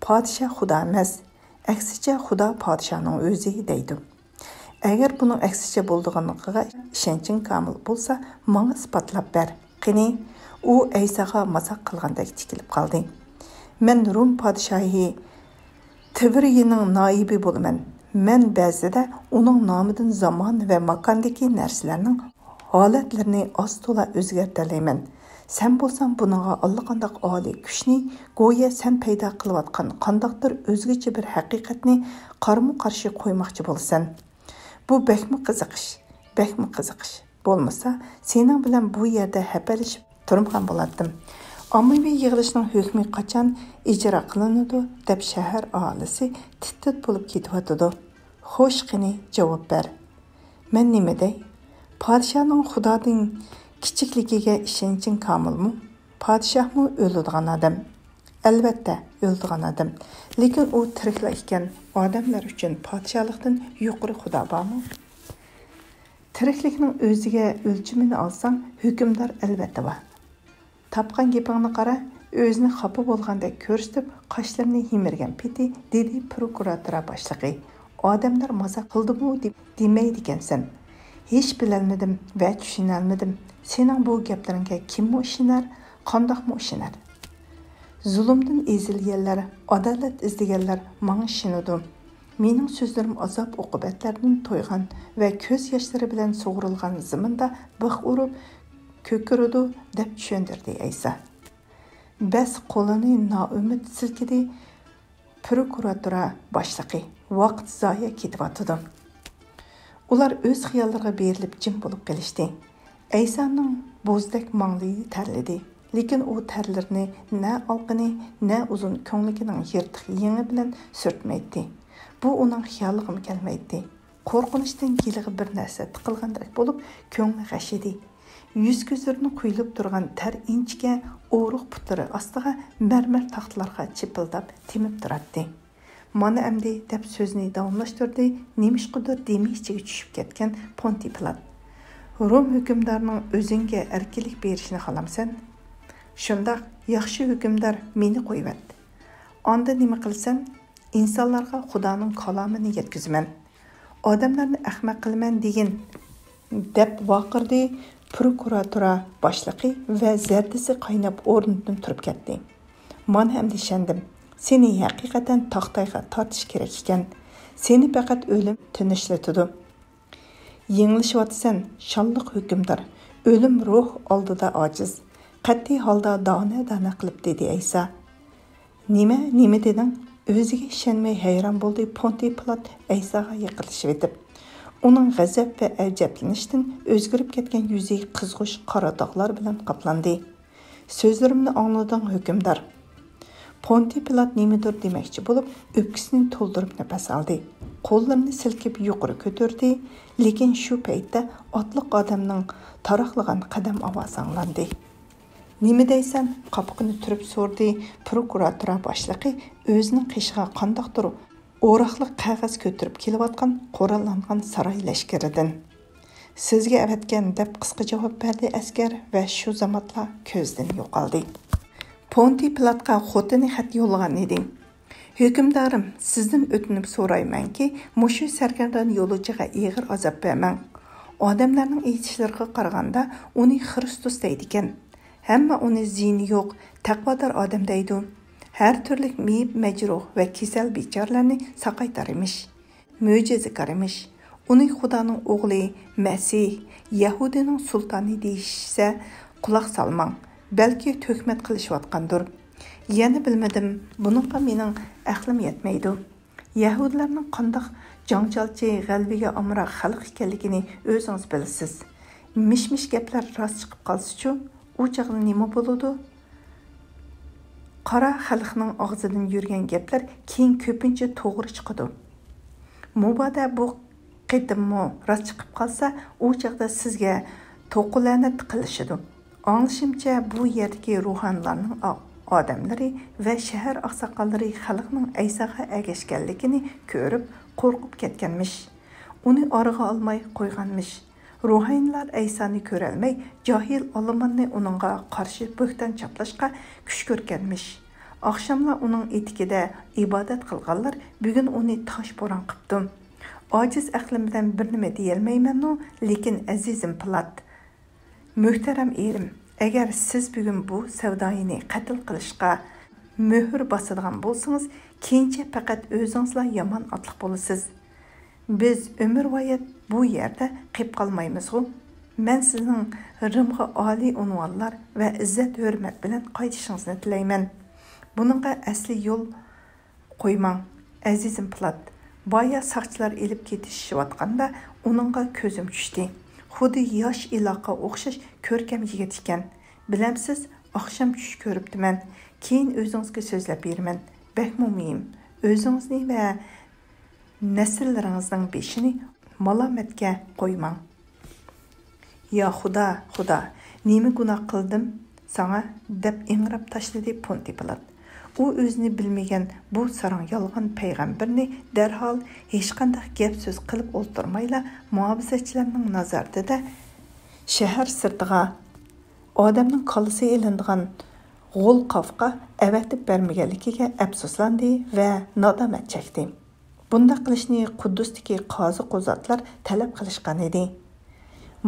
«پادىشاھ خۇدا ئەمەس، ئەكسىچە خۇدا پادىشاھنىڭ ئۆزى دەيدۇ. ئەگەر بۇنىڭ ئەكسىچە بولىدىغانلىقىغا ئىشەنچىڭ كامىل بولسا، ماڭا ئىسپاتلاپ بەر. قېنى؟» ئۇ ئەيساغا مازاق قىلغاندەك تىكىلىپ قالدى. «مەن رۇم پادىشاھى تىۋرىينىڭ نائىبى بولىمەن. مەن بەزىدە ئۇنىڭ نامىدىن زامان ۋە ماكاندىكى نەرسىلەرنىڭ ھالەتلىرىنى ئاز-تولا ئۆزگەرتەلەيمەن. سەن بولساڭ بۇنىڭغا ئاللىقانداق ئالىي كۈچنى، گويا سەن پەيدا قىلىۋاتقان قانداقتۇر ئۆزگىچە بىر ھەقىقەتنى قارمۇ-قارشى قويماقچى بولىسەن. بۇ بەكمۇ قىزىق ئىش، بەكمۇ قىزىق ئىش. بولمىسا، سېنىڭ بىلەن بۇ يەردە ھەپىلىشىپ تۇرمىغان بولاتتىم. ئاممىۋى يىغىلىشنىڭ ھۆكمى قاچان ئىجرا قىلىنىدۇ دەپ شەھەر ئاھالىسى تىت-تىت بولۇپ كېتىۋاتىدۇ. خوش، قېنى، جاۋاب بەر.» «مەن نېمە دەي؟ پادىشاھنىڭ خۇدادىن كىچىكلىكىگە ئىشەنچىڭ كامىلمۇ؟ پادىشاھمۇ ئۆلىدىغان ئادەم.» «ئەلۋەتتە، ئۆلىدىغان ئادەم. لېكىن ئۇ تىرىكلا ئىكەن، ئادەملەر ئۈچۈن پادىشاھلىقتىن يۇقىرى خۇدا بارمۇ؟» «تىرىكلىكنىڭ ئۆزىگە ئۆلچىمىنى ئالساڭ، ھۆكۈمدار ئەلۋەتتە بار.» «تاپقان گېپىڭنى قارا.» ئۆزىنى خاپا بولغاندەك كۆرسىتىپ، قاشلىرىنى يىمىرگەن پېتى دېدى پروكۇراتۇرا باشلىقى. «ئادەملەر مازاق قىلدىمۇ دېمەيدىكەنسەن. دېمەيدىكەنسەن. ھېچ بىلەلمىدىم ۋە چۈشىنەلمىدىم. سېنىڭ بۇ گەپلىرىڭگە كىممۇ ئىشىنەر، قانداقمۇ ئىشىنەر؟ زۇلۇمدىن ئېزىلگەنلەر، ئادالەت ئىزدىگەنلەر ماڭا ئىشىنىدۇ. مېنىڭ سۆزلىرىم ئازاب-ئوقۇبەتلەردىن تويغان ۋە كۆز ياشلىرى بىلەن سۇغۇرۇلغان زېمىندا بىخ ئۇرۇپ كۆكىرىدۇ» دەپ چۈشەندۈردى ئەيسا. بەس، قولىنى نائۈمىد سىلكىدى پروكۇراتۇرا باشلىقى. «ۋاقىت زايە كېتىۋاتىدۇ.» ئۇلار ئۆز خىياللىرىغا بېرىلىپ جىم بولۇپ قېلىشتى. ئەيسانىڭ بوزدەك ماڭلىيى تەرلىدى، لېكىن ئۇ تەرلىرىنى نە ئالقىنى، نە ئۇزۇن كۆڭلىكىنىڭ يىرتىق يېڭى بىلەن سۈرتمەيتتى. بۇ ئۇنىڭ خىيالىغىمۇ كەلمەيتتى. قورقۇنچتىن گېلىغا بىر نەرسە تىقىلغاندەك بولۇپ، كۆڭلى غەش ئىدى. يۈز-كۆزلىرىنى قۇيۇلۇپ تۇرغان تەر ئىنچىكە ئورۇق پۇتلىرى ئاستىغا مەرمەر تاختىلارغا چىپىلداپ تېمىپ تۇراتتى. مانا ئەمدى، دەپ سۆزىنى داۋاملاشتۇردى، نېمىشقىدۇر دېمى ئىچىگە چۈشۈپ كەتكەن پونتىي پىلات. روم ھۆكۈمدارىنىڭ ئۆزۈڭگە ئەركىنلىك بېرىشىنى خالامسەن؟ شۇنداق، ياخشى ھۆكۈمدار، مېنى قويۇۋەت. ئاندىن نېمە قىلىسەن؟ ئىنسانلارغا خۇدانىڭ كالامىنى يەتكۈزىمەن. ئادەملەرنى ئەخمەق قىلىمەن دېگىن، دەپ ۋارقىرىدى پروكۇراتۇرا باشلىقى ۋە زەردىسى قايناپ ئورنىدىن تۇرۇپ كەتتى. مانا ئەمدى ئىشەندىم. سېنى ھەقىقەتەن تاختايغا تارتىش كېرەك ئىكەن. سېنى پەقەت ئۆلۈم تىنچلىتىدۇ. يېڭىلىشىۋاتىسەن، شانلىق ھۆكۈمدار. ئۆلۈم روھ ئالدىدا ئاجىز. قەتئىي ھالدا دانە-دانە قىلىپ دېدى ئەيسا. نېمە، نېمە دېدىڭ؟ ئۆزىگە ئىشەنمەي ھەيران بولدى پونتىي پىلات ئەيساغا يېقىنلىشىۋېتىپ. ئۇنىڭ غەزەپ ۋە ئەجەبلىنىشتىن ئۆزگىرىپ كەتكەن يۈزى قىزغۇش قارا داغلار بىلەن قاپلاندى. سۆزلىرىمنى ئاڭلىدىڭ، ھۆكۈمدار. پونتىي پىلات نېمىدۇر دېمەكچى بولۇپ، ئۆپكىسىنى تولدۇرۇپ نەپەس ئالدى. قوللىرىنى سىلكىپ يۇقىرى كۆتۈردى، لېكىن شۇ پەيتتە ئاتلىق ئادەمنىڭ تاراقلىغان قەدەم ئاۋازى ئاڭلاندى. نېمە دەيسەن؟ قاپىقىنى تۈرۈپ سورىدى پروكۇراتۇرا باشلىقى ئۆزىنىڭ قېشىغا قانداقتۇر ئوراقلىق قەغەز كۆتۈرۈپ كېلىۋاتقان قوراللانغان ساراي لەشكىرىدىن. سىزگە ئەۋەتكەن، دەپ قىسقا جاۋاب بەردى ئەسكەر ۋە شۇ زاماتلا كۆزدىن يوقالدى. پونتىي پىلاتقا خوتۇنى خەت يوللىغان ئىدى. ھۆكۈمدارىم، سىزدىن ئۆتۈنۈپ سورايمەنكى، مۇشۇ سەرگەردان يولۇچىغا ئېغىر ئازاب بەرمەڭ. ئادەملەرنىڭ ئېيتىشلىرىغا قارىغاندا، ئۇنى خىرىستۇس دەيدىكەن. ھەممە ئۇنى زىيىنى يوق، تەقۋادار ئادەم دەيدۇ. ھەر تۈرلۈك مېيىپ مەجرۇھ ۋە كېسەل بىچارىلەرنى ساقايتار ئىمىش. مۆجىزىكار ئىمىش. ئۇنى خۇدانىڭ ئوغلى، مەسىھ، يەھۇدىينىڭ سۇلتانى دېيىشسە، قۇلاق سالماڭ. بەلكى تۆھمەت قىلىشىۋاتقاندۇر. يەنە بىلمىدىم، بۇنىڭغا مېنىڭ ئەقلىم يەتمەيدۇ. يەھۇدىيلارنىڭ قانداق جاڭچالچى، غەلىبىگە ئامراق خەلق ئىكەنلىكىنى ئۆزىڭىز بىلىسىز. مىش-مىش گەپلەر راست چىقىپ قالسىچۇ، ئۇ چاغدا نېمە بولىدۇ؟ قارا خەلقنىڭ ئاغزىدىن يۈرگەن گەپلەر كېيىن كۆپىنچە توغرا چىقىدۇ. مۇبادا بۇ قېتىممۇ راست چىقىپ قالسا، ئۇ چاغدا سىزگە توقۇلەنەت قىلىشىدۇ. ئاڭلىشىمچە، بۇ يەردىكى روھانىلارنىڭ ئا-، ئادەملىرى ۋە شەھەر ئاقساقاللىرى خەلقنىڭ ئەيساغا ئەگەشكەنلىكىنى كۆرۈپ، قورقۇپ كەتكەنمىش. ئۇنى ئارىغا ئالماي قويغانمىش. روھانىيلار ئەيسانى كۆرەلمەي، جاھىل ئالىماننى ئۇنىڭغا قارشى بۆھتان چاپلاشقا كۈشكۈرگەنمىش. ئاخشاملا ئۇنىڭ ئېتىكىدە ئىبادەت قىلغانلار بۈگۈن ئۇنى تاش بوران قىپتۇ. ئاجىز ئەقلىم بىلەن بىر نېمە دېيەلمەيمەنۇ، لېكىن ئەزىزىم پىلات، مۆھتەرەم ئېرىم، ئەگەر سىز بۈگۈن بۇ سەۋدايىنى قەتل قىلىشقا مۆھۈر باسىدىغان بولسىڭىز، كېيىنچە پەقەت ئۆزىڭىزلا يامان ئاتلىق بولىسىز. بىز ئۆمۈرۋايەت بۇ يەردە قېپ قالمايمىزغۇ؟ مەن سىزنىڭ رىمغا ئالىي ئۇنۋانلار ۋە ئىززەت-ھۆرمەت بىلەن قايتىشىڭىزنى تىلەيمەن. بۇنىڭغا ئەسلى يول قويماڭ، ئەزىزىم پىلات. بايا ساقچىلار ئېلىپ كېتىشىۋاتقاندا ئۇنىڭغا كۆزۈم چۈشتى. خۇددى ياش ئىلاققا ئوخشاش كۆركەم يىگىت ئىكەن. بىلەمسىز، ئاخشام چۈش كۆرۈپتىمەن. كېيىن ئۆزىڭىزگە سۆزلەپ بېرىمەن. بەكمۇ مۇھىم. ئۆزىڭىزنى ۋە نەسىللىرىڭىزنىڭ بېشىنى مالامەتكە قويماڭ. يا خۇدا، خۇدا، نېمە گۇناھ قىلدىم ساڭا؟ دەپ ئىڭراپ تاشلىدى پونتىي پىلات. ئۇ ئۆزىنى بىلمىگەن بۇ ساراڭ يالغان پەيغەمبىرنى دەرھال ھېچقانداق گەپ-سۆز قىلىپ ئولتۇرمايلا مۇھاپىزەتچىلەرنىڭ نازارىتىدە شەھەر سىرتىغا ئادەمنىڭ كاللىسى ئېلىنىدىغان غول قافقا ئەۋەتىپ بەرمىگەنلىكىگە ئەپسۇسلاندى ۋە نادامەت چەكتى. بۇنداق قىلىشنى قۇددۇستىكى قازى-قۇزاتلار تەلەپ قىلىشقان ئىدى.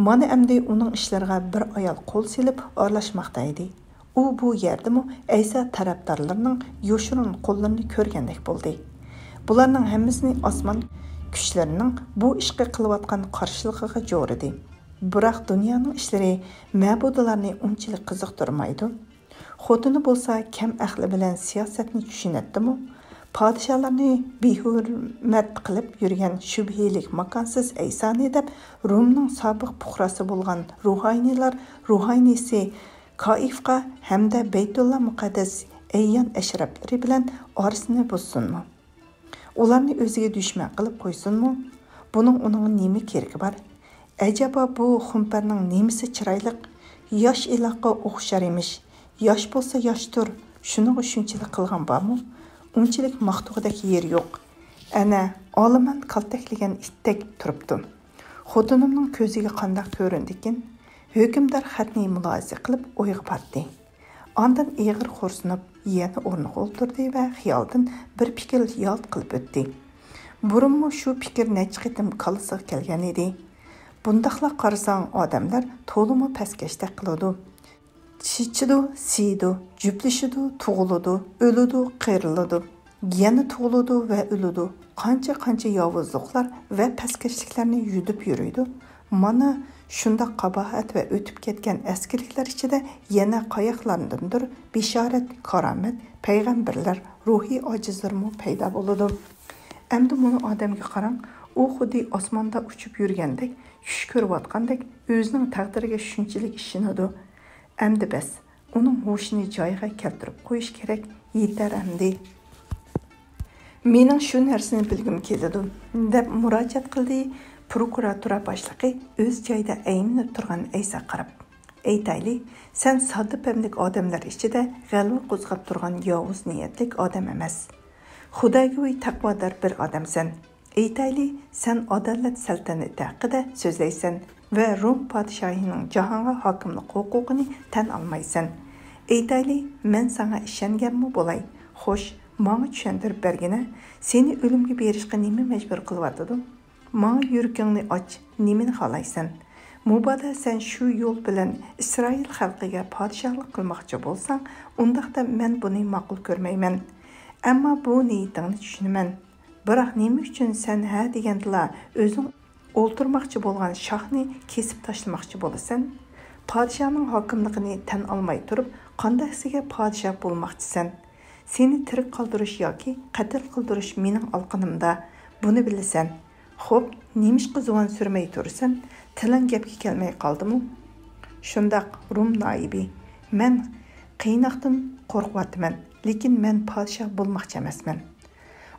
مانا ئەمدى ئۇنىڭ ئىشلىرىغا بىر ئايال قول سېلىپ ئارىلاشماقتا ئىدى. ئۇ بۇ يەردىمۇ ئەيسا تەرەپدارلىرىنىڭ يوشۇرۇن قوللىرىنى كۆرگەندەك بولدى. بۇلارنىڭ ھەممىسىنى ئاسمان كۈچلىرىنىڭ بۇ ئىشقا قىلىۋاتقان قارشىلىقىغا جورىدى. بىراق دۇنيانىڭ ئىشلىرى مەبۇدىلارنى ئۇنچىلىك قىزىقتۇرمايدۇ. خوتۇنى بولسا كەم ئەقلى بىلەن سىياسەتنى چۈشىنەتتىمۇ؟ پادىشاھلارنى بىھۆرمەت قىلىپ يۈرگەن شۈبھىلىك ماكانسىز ئەيسانى دەپ، رومنىڭ سابىق پۇقراسى بولغان روھانىيلار روھانىيسى كائىفقا ھەمدە بەيتۇللا مۇقەددەس ئەييان ئەشرەپلىرى بىلەن ئارىسىنى بۇزسۇنمۇ؟ ئۇلارنى ئۆزىگە دۈشمەن قىلىپ قويسۇنمۇ؟ بۇنىڭ ئۇنىڭغا نېمە كېرىكى بار؟ ئەجەبا بۇ خۇمپەرنىڭ نېمىسى چىرايلىق؟ ياش ئىلاھقا ئوخشار ئىمىش. ياش بولسا ياشتۇر، شۇنىڭغا شۇنچىلىك قىلغان بارمۇ؟ ئۇنچىلىك ماختىغۇدەك يېرى يوق. ئەنە، ئالىمەن كالتەكلىگەن ئىتتەك تۇرۇپتۇ. خوتۇنۇمنىڭ كۆزىگە قانداق كۆرۈندىكىن؟ ھۆكۈمدار خەتنى مۇلاھىزە قىلىپ ئويغا پاتتى. ئاندىن ئېغىر خورسىنىپ، يەنە ئورنىغا ئولتۇردى ۋە خىيالىدىن بىر پىكىر يالت قىلىپ ئۆتتى. بۇرۇنمۇ شۇ پىكىر نەچچە قېتىم كاللىسىغا كەلگەن ئىدى. بۇنداقلا قارىساڭ، ئادەملەر تولىمۇ پەسكەشتەك قىلىدۇ. چېچىدۇ، سىيىدۇ، جۈپلىشىدۇ، تۇغۇلىدۇ، ئۆلىدۇ، قېرىلىدۇ. يەنە تۇغۇلىدۇ ۋە ئۆلىدۇ. قانچە-قانچە ياۋۇزلۇقلار ۋە پەسكەشلىكلەرنى يۈدۈپ يۈرىدۇ. مانا شۇنداق قاباھەت ۋە ئۆتۈپ كەتكەن ئەسكىلىكلەر ئىچىدە يەنە قاياقلاردىندۇر بېشارەت، كارامەت، پەيغەمبەرلەر، روھىي ئاجىزلارمۇ پەيدا بولىدۇ. ئەمدى مۇنۇ ئادەمگە قاراڭ، ئۇ خۇددى ئاسماندا ئۇچۇپ يۈرگەندەك، چۈش كۆرۈۋاتقاندەك ئۆزىنىڭ تەقدىرىگە شۇنچىلىك ئىشىنىدۇ. ئەمدى بەس، ئۇنىڭ ھوشىنى جايىغا كەلتۈرۈپ قويۇش كېرەك، يېتەر ئەمدى. مېنىڭ شۇ نەرسىنى بىلگۈم كېلىدۇ، دەپ مۇراجىئەت قىلدى پروكۇراتۇرا باشلىقى ئۆز جايىدا ئەيمىنىپ تۇرغان ئەيساغا قاراپ. ئېيتايلى، سەن ساددا پەملىك ئادەملەر ئىچىدە غەلۋە قوزغاپ تۇرغان ياۋۇز نىيەتلىك ئادەم ئەمەس. خۇداگوي تەقۋادار بىر ئادەمسەن. ئېيتايلى، سەن ئادالەت سەلتەنىتى ھەققىدە سۆزلەيسەن ۋە روم پادىشاھىنىڭ جاھانغا ھاكىملىق ھوقۇقىنى تەن ئالمايسەن. ئېيتايلى، مەن ساڭا ئىشەنگەنمۇ بولاي. خوش، ماڭا چۈشەندۈرۈپ بەرگىنە، سېنى ئۆلۈمگە بېرىشقا نېمە مەجبۇر قىلىۋاتىدۇ؟ ماڭا يۈرىكىڭنى ئاچ، نېمىنى خالايسەن؟ مۇبادا سەن شۇ يول بىلەن ئىسرائىل خەلقىگە پادىشاھلىق قىلماقچى بولساڭ، ئۇنداقتا مەن بۇنى ماقۇل كۆرمەيمەن. ئەمما بۇ نىيىتىڭنى چۈشىنىمەن. بىراق نېمە ئۈچۈن سەن ھە دېگەندىلا ئۆزۈڭ ئولتۇرماقچى بولغان شاھنى كېسىپ تاشلىماقچى بولىسەن؟ پادىشاھنىڭ ھاكىملىقىنى تەن ئالماي تۇرۇپ، قانداقسىگە پادىشاھ بولماقچىسەن؟ سېنى تىرىك قالدۇرۇش ياكى قەتل قىلدۇرۇش مېنىڭ ئالىقىنىمدا، بۇنى بىلىسەن. خوپ، نېمىشقا زۇۋان سۈرمەي تۇرىسەن؟ تىلىڭ گەپكە كەلمەي قالدىمۇ؟ شۇنداق، روم نائىبى، مەن قىيناقتىن قورقۇۋاتىمەن، لېكىن مەن پادىشاھ بولماقچى ئەمەسمەن.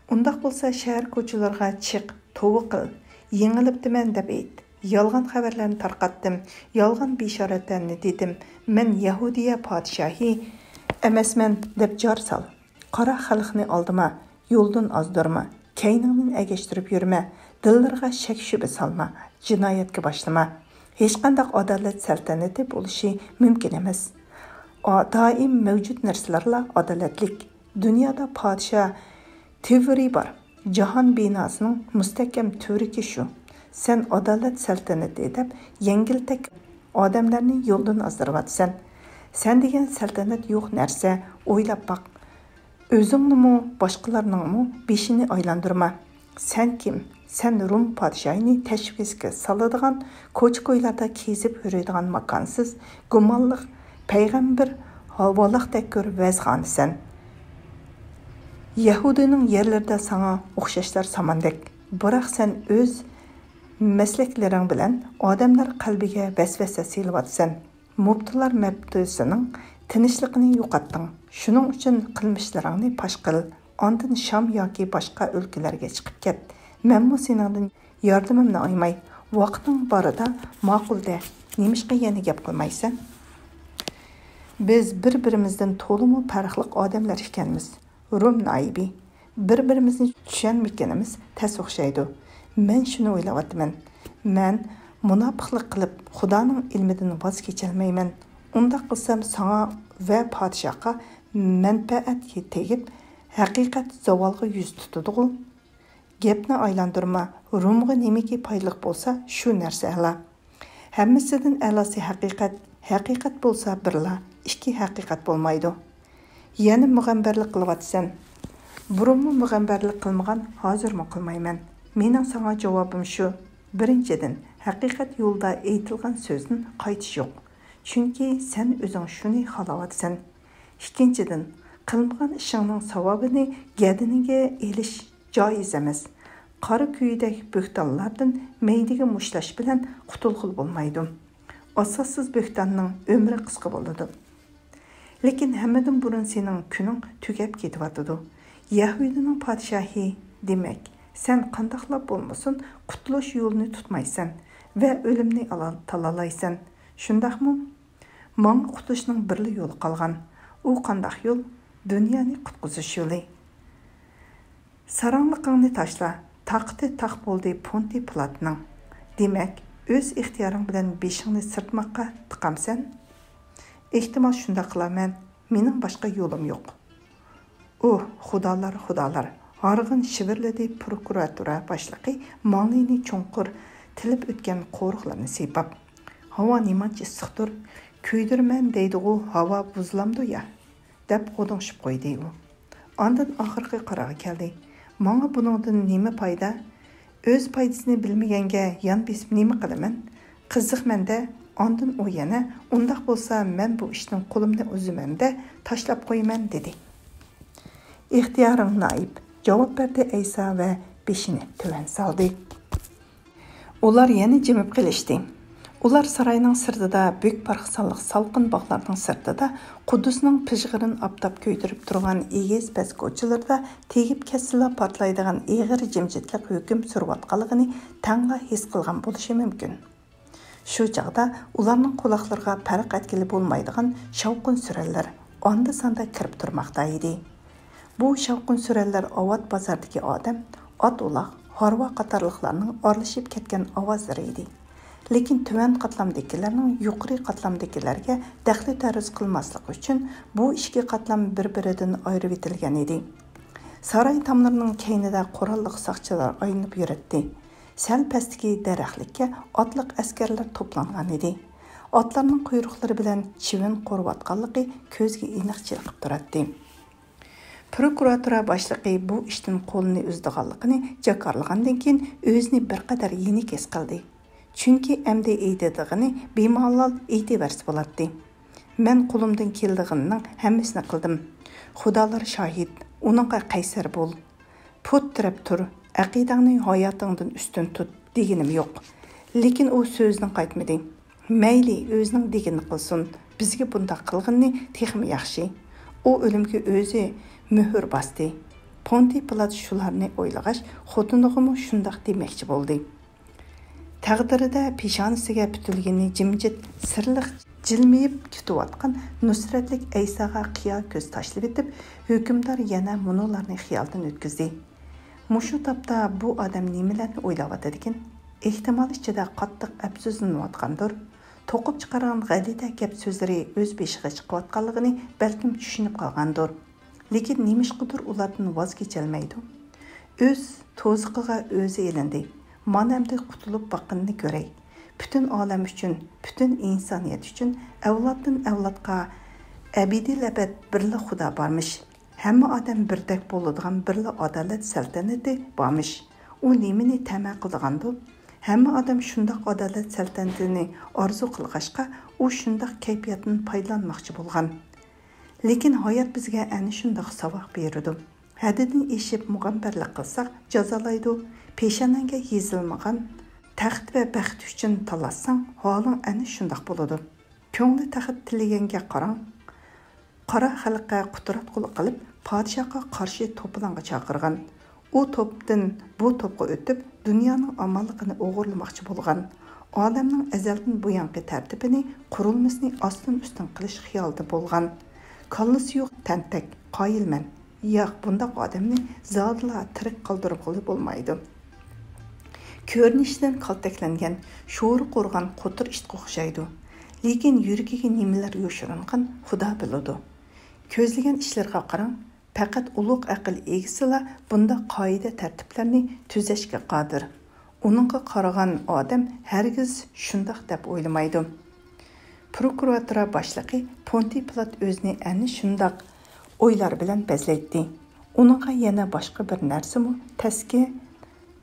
ئۇنداق بولسا شەھەر كوچىلىرىغا چىق، توۋا قىل، يېڭىلىپتىمەن دەپ ئېيت. يالغان خەۋەرلەرنى تارقاتتىم، يالغان بېشارەتلەرنى دېدىم. مەن يەھۇدىيە پادىشاھى ئەمەسمەن دەپ جار سال. قارا خەلقنى ئالدىما، يولدىن ئازدۇرما، كەينىڭدىن ئەگەشتۈرۈپ يۈرمە، دىللىرىغا شەك-شۈبھە سالما، جىنايەتكە باشلىما. ھېچقانداق ئادالەت سەلتەنىتى بولۇشى مۇمكىن ئەمەس. ئا-، دائىم مەۋجۇت نەرسىلەرلا ئادالەتلىك. دۇنيادا پادىشاھ تۈۋرى بار. جاھان بىناسىنىڭ مۇستەھكەم تۈۋرۈكى شۇ. سەن ئادالەت سەلتەنىتى دەپ يەڭگىلتەك ئادەملەرنى يولدىن ئازدۇرۇۋاتىسەن. سەن دېگەن سەلتەنەت يوق نەرسە، ئويلاپ باق. ئۆزۈڭنىمۇ، باشقىلارنىڭمۇ بېشىنى ئايلاندۇرما. سەن كىم؟ سەن روم پادىشاھىنى تەشۋىشكە سالىدىغان، كوچا-كويلاردا كېزىپ يۈرىدىغان ماكانسىز، گۇمانلىق، پەيغەمبەر ۋالاقتەك كۆر ۋەزخانىسەن. يەھۇدىينىڭ يەرلىرىدە ساڭا ئوخشاشلار ساماندەك. بىراق سەن ئۆز مەسلەكلىرىڭ بىلەن ئادەملەر قەلبىگە ۋەسۋەسە سېلىۋاتىسەن. مۇپتىلار مەپتۇسىنىڭ تىنچلىقىنى يوقاتتىڭ. شۇنىڭ ئۈچۈن قىلمىشلىرىڭنى پاش قىل. ئاندىن شام ياكى باشقا ئۆلكىلەرگە چىقىپ كەت. مەنمۇ سېنىڭدىن ياردىمىمنى ئايىماي. ۋاقتىڭ بارىدا ماقۇل دە. نېمىشقا يەنە گەپ قىلمايسەن؟ بىز بىر-بىرىمىزدىن تولىمۇ پەرقلىق ئادەملەر ئىكەنمىز. روم نائىبى، بىر-بىرىمىزنى چۈشەنمىگىنىمىز تەس ئوخشايدۇ. مەن شۇنى ئويلاۋاتىمەن. مەن مۇناپىقلىق قىلىپ، خۇدانىڭ ئىلمىدىن ۋاز كېچەلمەيمەن. ئۇنداق قىلسام، ساڭا ۋە پادىشاھقا مەنپەئەت تېگىپ، ھەقىقەت زاۋالغا يۈز تۇتىدىغۇ؟ گەپنى ئايلاندۇرما، رومغا نېمىكى پايدىلىق بولسا، شۇ نەرسە ئەلا. ھەممىسىدىن ئەلاسى ھەقىقەت، ھەقىقەت بولسا بىرلا، ئىككى ھەقىقەت بولمايدۇ. يەنە مۇغەمبەرلىك قىلىۋاتىسەن. بۇرۇنمۇ مۇغەمبەرلىك قىلمىغان، ھازىرمۇ قىلمايمەن. مېنىڭ ساڭا جاۋابىم شۇ. بىرىنچىدىن، ھەقىقەت يولىدا ئېيتىلغان سۆزدىن قايتىش يوق. چۈنكى سەن ئۆزۈڭ شۇنى خالاۋاتىسەن. ئىككىنچىدىن، قىلمىغان ئىشىڭنىڭ ساۋابىنى گەدىنىگە ئېلىش جائىز ئەمەس. قارا كۈيىدەك بۆھتانلاردىن مەيدىگە مۇشتلاش بىلەن قۇتۇلغىلى بولمايدۇ. ئاساسسىز بۆھتاننىڭ ئۆمرى قىسقا بولىدۇ. لېكىن ھەممىدىن بۇرۇن سېنىڭ كۈنۈڭ تۈگەپ كېتىۋاتىدۇ. يەھۇدىينىڭ پادىشاھى، دېمەك، سەن قانداقلا بولمىسۇن، قۇتۇلۇش يولىنى تۇتمايسەن ۋە ئۆلۈمنى ئالا-، تاللايسەن، شۇنداقمۇ؟ ماڭا قۇتۇلۇشنىڭ بىرلا يولى قالغان. ئۇ قانداق يول؟ دۇنيانى قۇتقۇزۇش يولى. ساراڭلىقىڭنى تاشلا، تاقىتى تاق بولدى پونتىي پىلاتنىڭ. دېمەك، ئۆز ئىختىيارىڭ بىلەن بېشىڭنى سىرتماققا تىقامسەن؟ ئېھتىمال شۇنداق قىلارمەن، مېنىڭ باشقا يولۇم يوق. ئۇھ، خۇدالار، خۇدالار! ھارغىن شىۋىرلىدى پروكۇراتۇرا باشلىقى ماڭلىنى چوڭقۇر تىلىپ ئۆتكەن قورۇقلىرىنى سىيپاپ. ھاۋا نېمانچە ئىسسىقتۇر، كۆيدۈرىمەن دەيدىغۇ، ھاۋا بۇزۇلامدۇ يا؟ دەپ غودۇڭشىپ قويدى ئۇ. ئاندىن ئاخىرقى قارارغا كەلدى. ماڭا بۇنىڭدىن نېمە پايدا؟ ئۆز پايدىسىنى بىلمىگەنگە يان بېسىپ نېمە قىلىمەن؟ قىزىقمەن-دە، ئاندىن ئۇ يەنە، ئۇنداق بولسا مەن بۇ ئىشتىن قولۇمنى ئۈزىمەن-دە، تاشلاپ قويىمەن، دېدى. ئىختىيارىڭ نائىب، جاۋاب بەردى ئەيسا ۋە بېشىنى تۆۋەن سالدى. ئۇلار يەنە جىمىپ قېلىشتى. ئۇلار ساراينىڭ سىرتىدا، بۈك-باراقسانلىق سالقىن باغلارنىڭ سىرتىدا، قۇددۇسنىڭ پىژغىرىن ئاپتاپ كۆيدۈرۈپ تۇرغان ئېگىز پەس كوچىلىرىدا تېگىپ كەتسىلا پارتلايدىغان ئېغىر جىمجىتلىق ھۆكۈم سۈرۈۋاتقانلىقىنى تەڭلا ھېس قىلغان بولۇشى مۇمكىن. شۇ چاغدا ئۇلارنىڭ قۇلاقلىرىغا پەرق ئەتكىلى بولمايدىغان شاۋقۇن-سۈرەنلەر ئاندا-ساندا كىرىپ تۇرماقتا ئىدى. بۇ شاۋقۇن-سۈرەنلەر ئاۋات بازاردىكى ئادەم، ئات-ئۇلاغ، ھارۋا قاتارلىقلارنىڭ ئارىلىشىپ كەتكەن ئاۋازلىرى ئىدى. لېكىن تۆۋەن قاتلامدىكىلەرنىڭ يۇقىرى قاتلامدىكىلەرگە دەخلى-تەرۇز قىلماسلىقى ئۈچۈن بۇ ئىككى قاتلام بىر-بىرىدىن ئايرىۋېتىلگەن ئىدى. ساراي تاملىرىنىڭ كەينىدە قوراللىق ساقچىلار ئايلىنىپ يۈرەتتى. سەل پەستىكى دەرەخلىككە ئاتلىق ئەسكەرلەر توپلانغان ئىدى. ئاتلارنىڭ قۇيرۇقلىرى بىلەن چىۋىن قورۇۋاتقانلىقى كۆزگە ئېنىق چېلىقىپ تۇراتتى. پروكۇراتۇرا باشلىقى بۇ ئىشتىن قولىنى ئۈزىدىغانلىقىنى جاكارلىغاندىن كېيىن ئۆزىنى بىر قەدەر يېنىك ھېس قىلدى. چۈنكى ئەمدى ئېيتىدىغىنى بىمالال ئېيتىۋەرسە بولاتتى. مەن قولۇمدىن كېلىدىغىنىنىڭ ھەممىسىنى قىلدىم. خۇدالار شاھىت، ئۇنىڭغا قەيسەر بول. پۇت تىرەپ تۇر، ئەقىدەڭنى ھاياتىڭدىن ئۈستۈن تۇت دېگىنىم يوق. لېكىن ئۇ سۆزىدىن قايتمىدى. مەيلى، ئۆزىنىڭ دېگىنىنى قىلسۇن، بىزگە بۇنداق قىلغىنى تېخىمۇ ياخشى. ئۇ ئۆلۈمگە ئۆزى مۆھۈر باستى. پونتىي پىلات شۇلارنى ئويلىغاچ، خوتۇنىغىمۇ شۇنداق دېمەكچى بولدى. تەقدىرىدە پېشانىسىگە پۈتۈلگىنى جىمجىت، سىرلىق جىلمىيىپ كۈتۈۋاتقان نۇسرەتلىك ئەيساغا قىيا كۆز تاشلىۋېتىپ، ھۆكۈمدار يەنە مۇنۇلارنى خىيالىدىن ئۆتكۈزدى. مۇشۇ تاپتا بۇ ئادەم نېمىلەرنى ئويلاۋاتىدىكىن؟ ئېھتىمال ئىچىدە قاتتىق ئەپسۇسلىنىۋاتقاندۇر، توقۇپ چىقارغان غەلىتە گەپ سۆزلىرى ئۆز بېشىغا چىقىۋاتقانلىقىنى بەلكىم چۈشىنىپ قالغاندۇر. لېكىن نېمىشقىدۇر ئۇلاردىن ۋاز كېچەلمەيدۇ. ئۆز توزىقىغا ئۆزى ئېلىندى. مانا ئەمدى قۇتۇلۇپ باققىنىنى كۆرەي. پۈتۈن ئالەم ئۈچۈن، پۈتۈن ئىنسانىيەت ئۈچۈن ئەۋلادتىن ئەۋلادقا ئەبەدىلئەبەد بىرلا خۇدا بارمىش. ھەممە ئادەم بىردەك بولىدىغان بىرلا ئادالەت سەلتەنىتى بارمىش. ئۇ نېمىنى تەمە قىلىدىغاندۇ؟ ھەممە ئادەم شۇنداق ئادالەت سەلتەنىتىنى ئارزۇ قىلغاچقا، ئۇ شۇنداق كەيپىياتتىن پايدىلانماقچى بولغان. لېكىن ھايات بىزگە ئەنە شۇنداق ساۋاق بېرىدۇ. ھەددىدىن ئېشىپ مۇغەمبەرلىك قىلساق جازالايدۇ، پېشانەڭگە يېزىلمىغان تەخت ۋە بەخت ئۈچۈن تالاشساڭ ھالىڭ ئەنە شۇنداق بولىدۇ. كۆڭلى تەخت تىلىگەنگە قاراڭ. قارا خەلققە قۇتراتقۇلۇق قىلىپ، پادىشاھقا قارشى توپىلاڭغا چاقىرغان. ئۇ توپتىن بۇ توپقا ئۆتۈپ، دۇنيانىڭ ئامانلىقىنى ئوغرىلىماقچى بولغان. ئالەمنىڭ ئەزەلدىن بۇيانقى تەرتىپىنى، قۇرۇلمىسىنى ئاستىن-ئۈستۈن قىلىش خىيالىدا بولغان. كاللىسى يوق تەنتەك، قايىلمەن. ياق، بۇنداق ئادەمنى زادىلا تىرىك قالدۇرغىلى بولمايدۇ. كۆرۈنۈشىدىن كالتەكلەنگەن، شورى قۇرغان قوتۇر ئىتقا ئوخشايدۇ. لېكىن يۈرىكىگە نېمىلەر يوشۇرۇنغان خۇدا بىلىدۇ. كۆزلىگەن ئىشلىرىغا قاراڭ، پەقەت ئۇلۇغ ئەقىل ئىگىسىلا بۇنداق قائىدە-تەرتىپلەرنى تۈزەشكە قادىر. ئۇنىڭغا قارىغان ئادەم ھەرگىز شۇنداق دەپ ئويلىمايدۇ. پروكۇراتۇرا باشلىقى پونتىي پىلات ئۆزىنى ئەنە شۇنداق ئويلار بىلەن بەزلەيتتى. ئۇنىڭغا يەنە باشقا بىر نەرسىمۇ تەسكە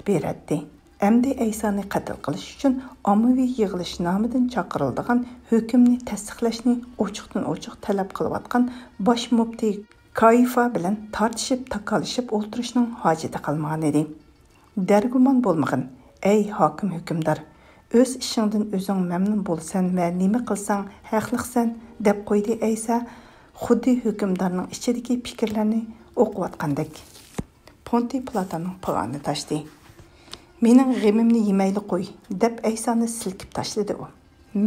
بېرەتتى. ئەمدى ئەيسانى قەتل قىلىش ئۈچۈن ئاممىۋى يىغىلىشنامىدىن چاقىرىلىدىغان ھۆكۈمنى تەستىقلاشنى ئوچۇقتىن-ئوچۇق تەلەپ قىلىۋاتقان باش مۇپتى كايىفا بىلەن تارتىشىپ، تاكالىشىپ ئولتۇرۇشنىڭ ھاجىتى قالمىغانىدى. دەرگۇمان بولمىغىن، ئەي ھاكىم ھۆكۈمدار! ئۆز ئىشىڭدىن ئۆزۈڭ مەمنۇن بولىسەن ۋە نېمە قىلساڭ ھەقلىقسەن، دەپ قويدى ئەيسا، خۇددى ھۆكۈمدارنىڭ ئىچىدىكى پىكىرلەرنى ئوقۇۋاتقاندەك. پونتىي پىلاتنىڭ پىغانى تاشتى. مېنىڭ غېمىمنى يېمەيلى قوي، دەپ ئەيسانى سىلكىپ تاشلىدى ئۇ.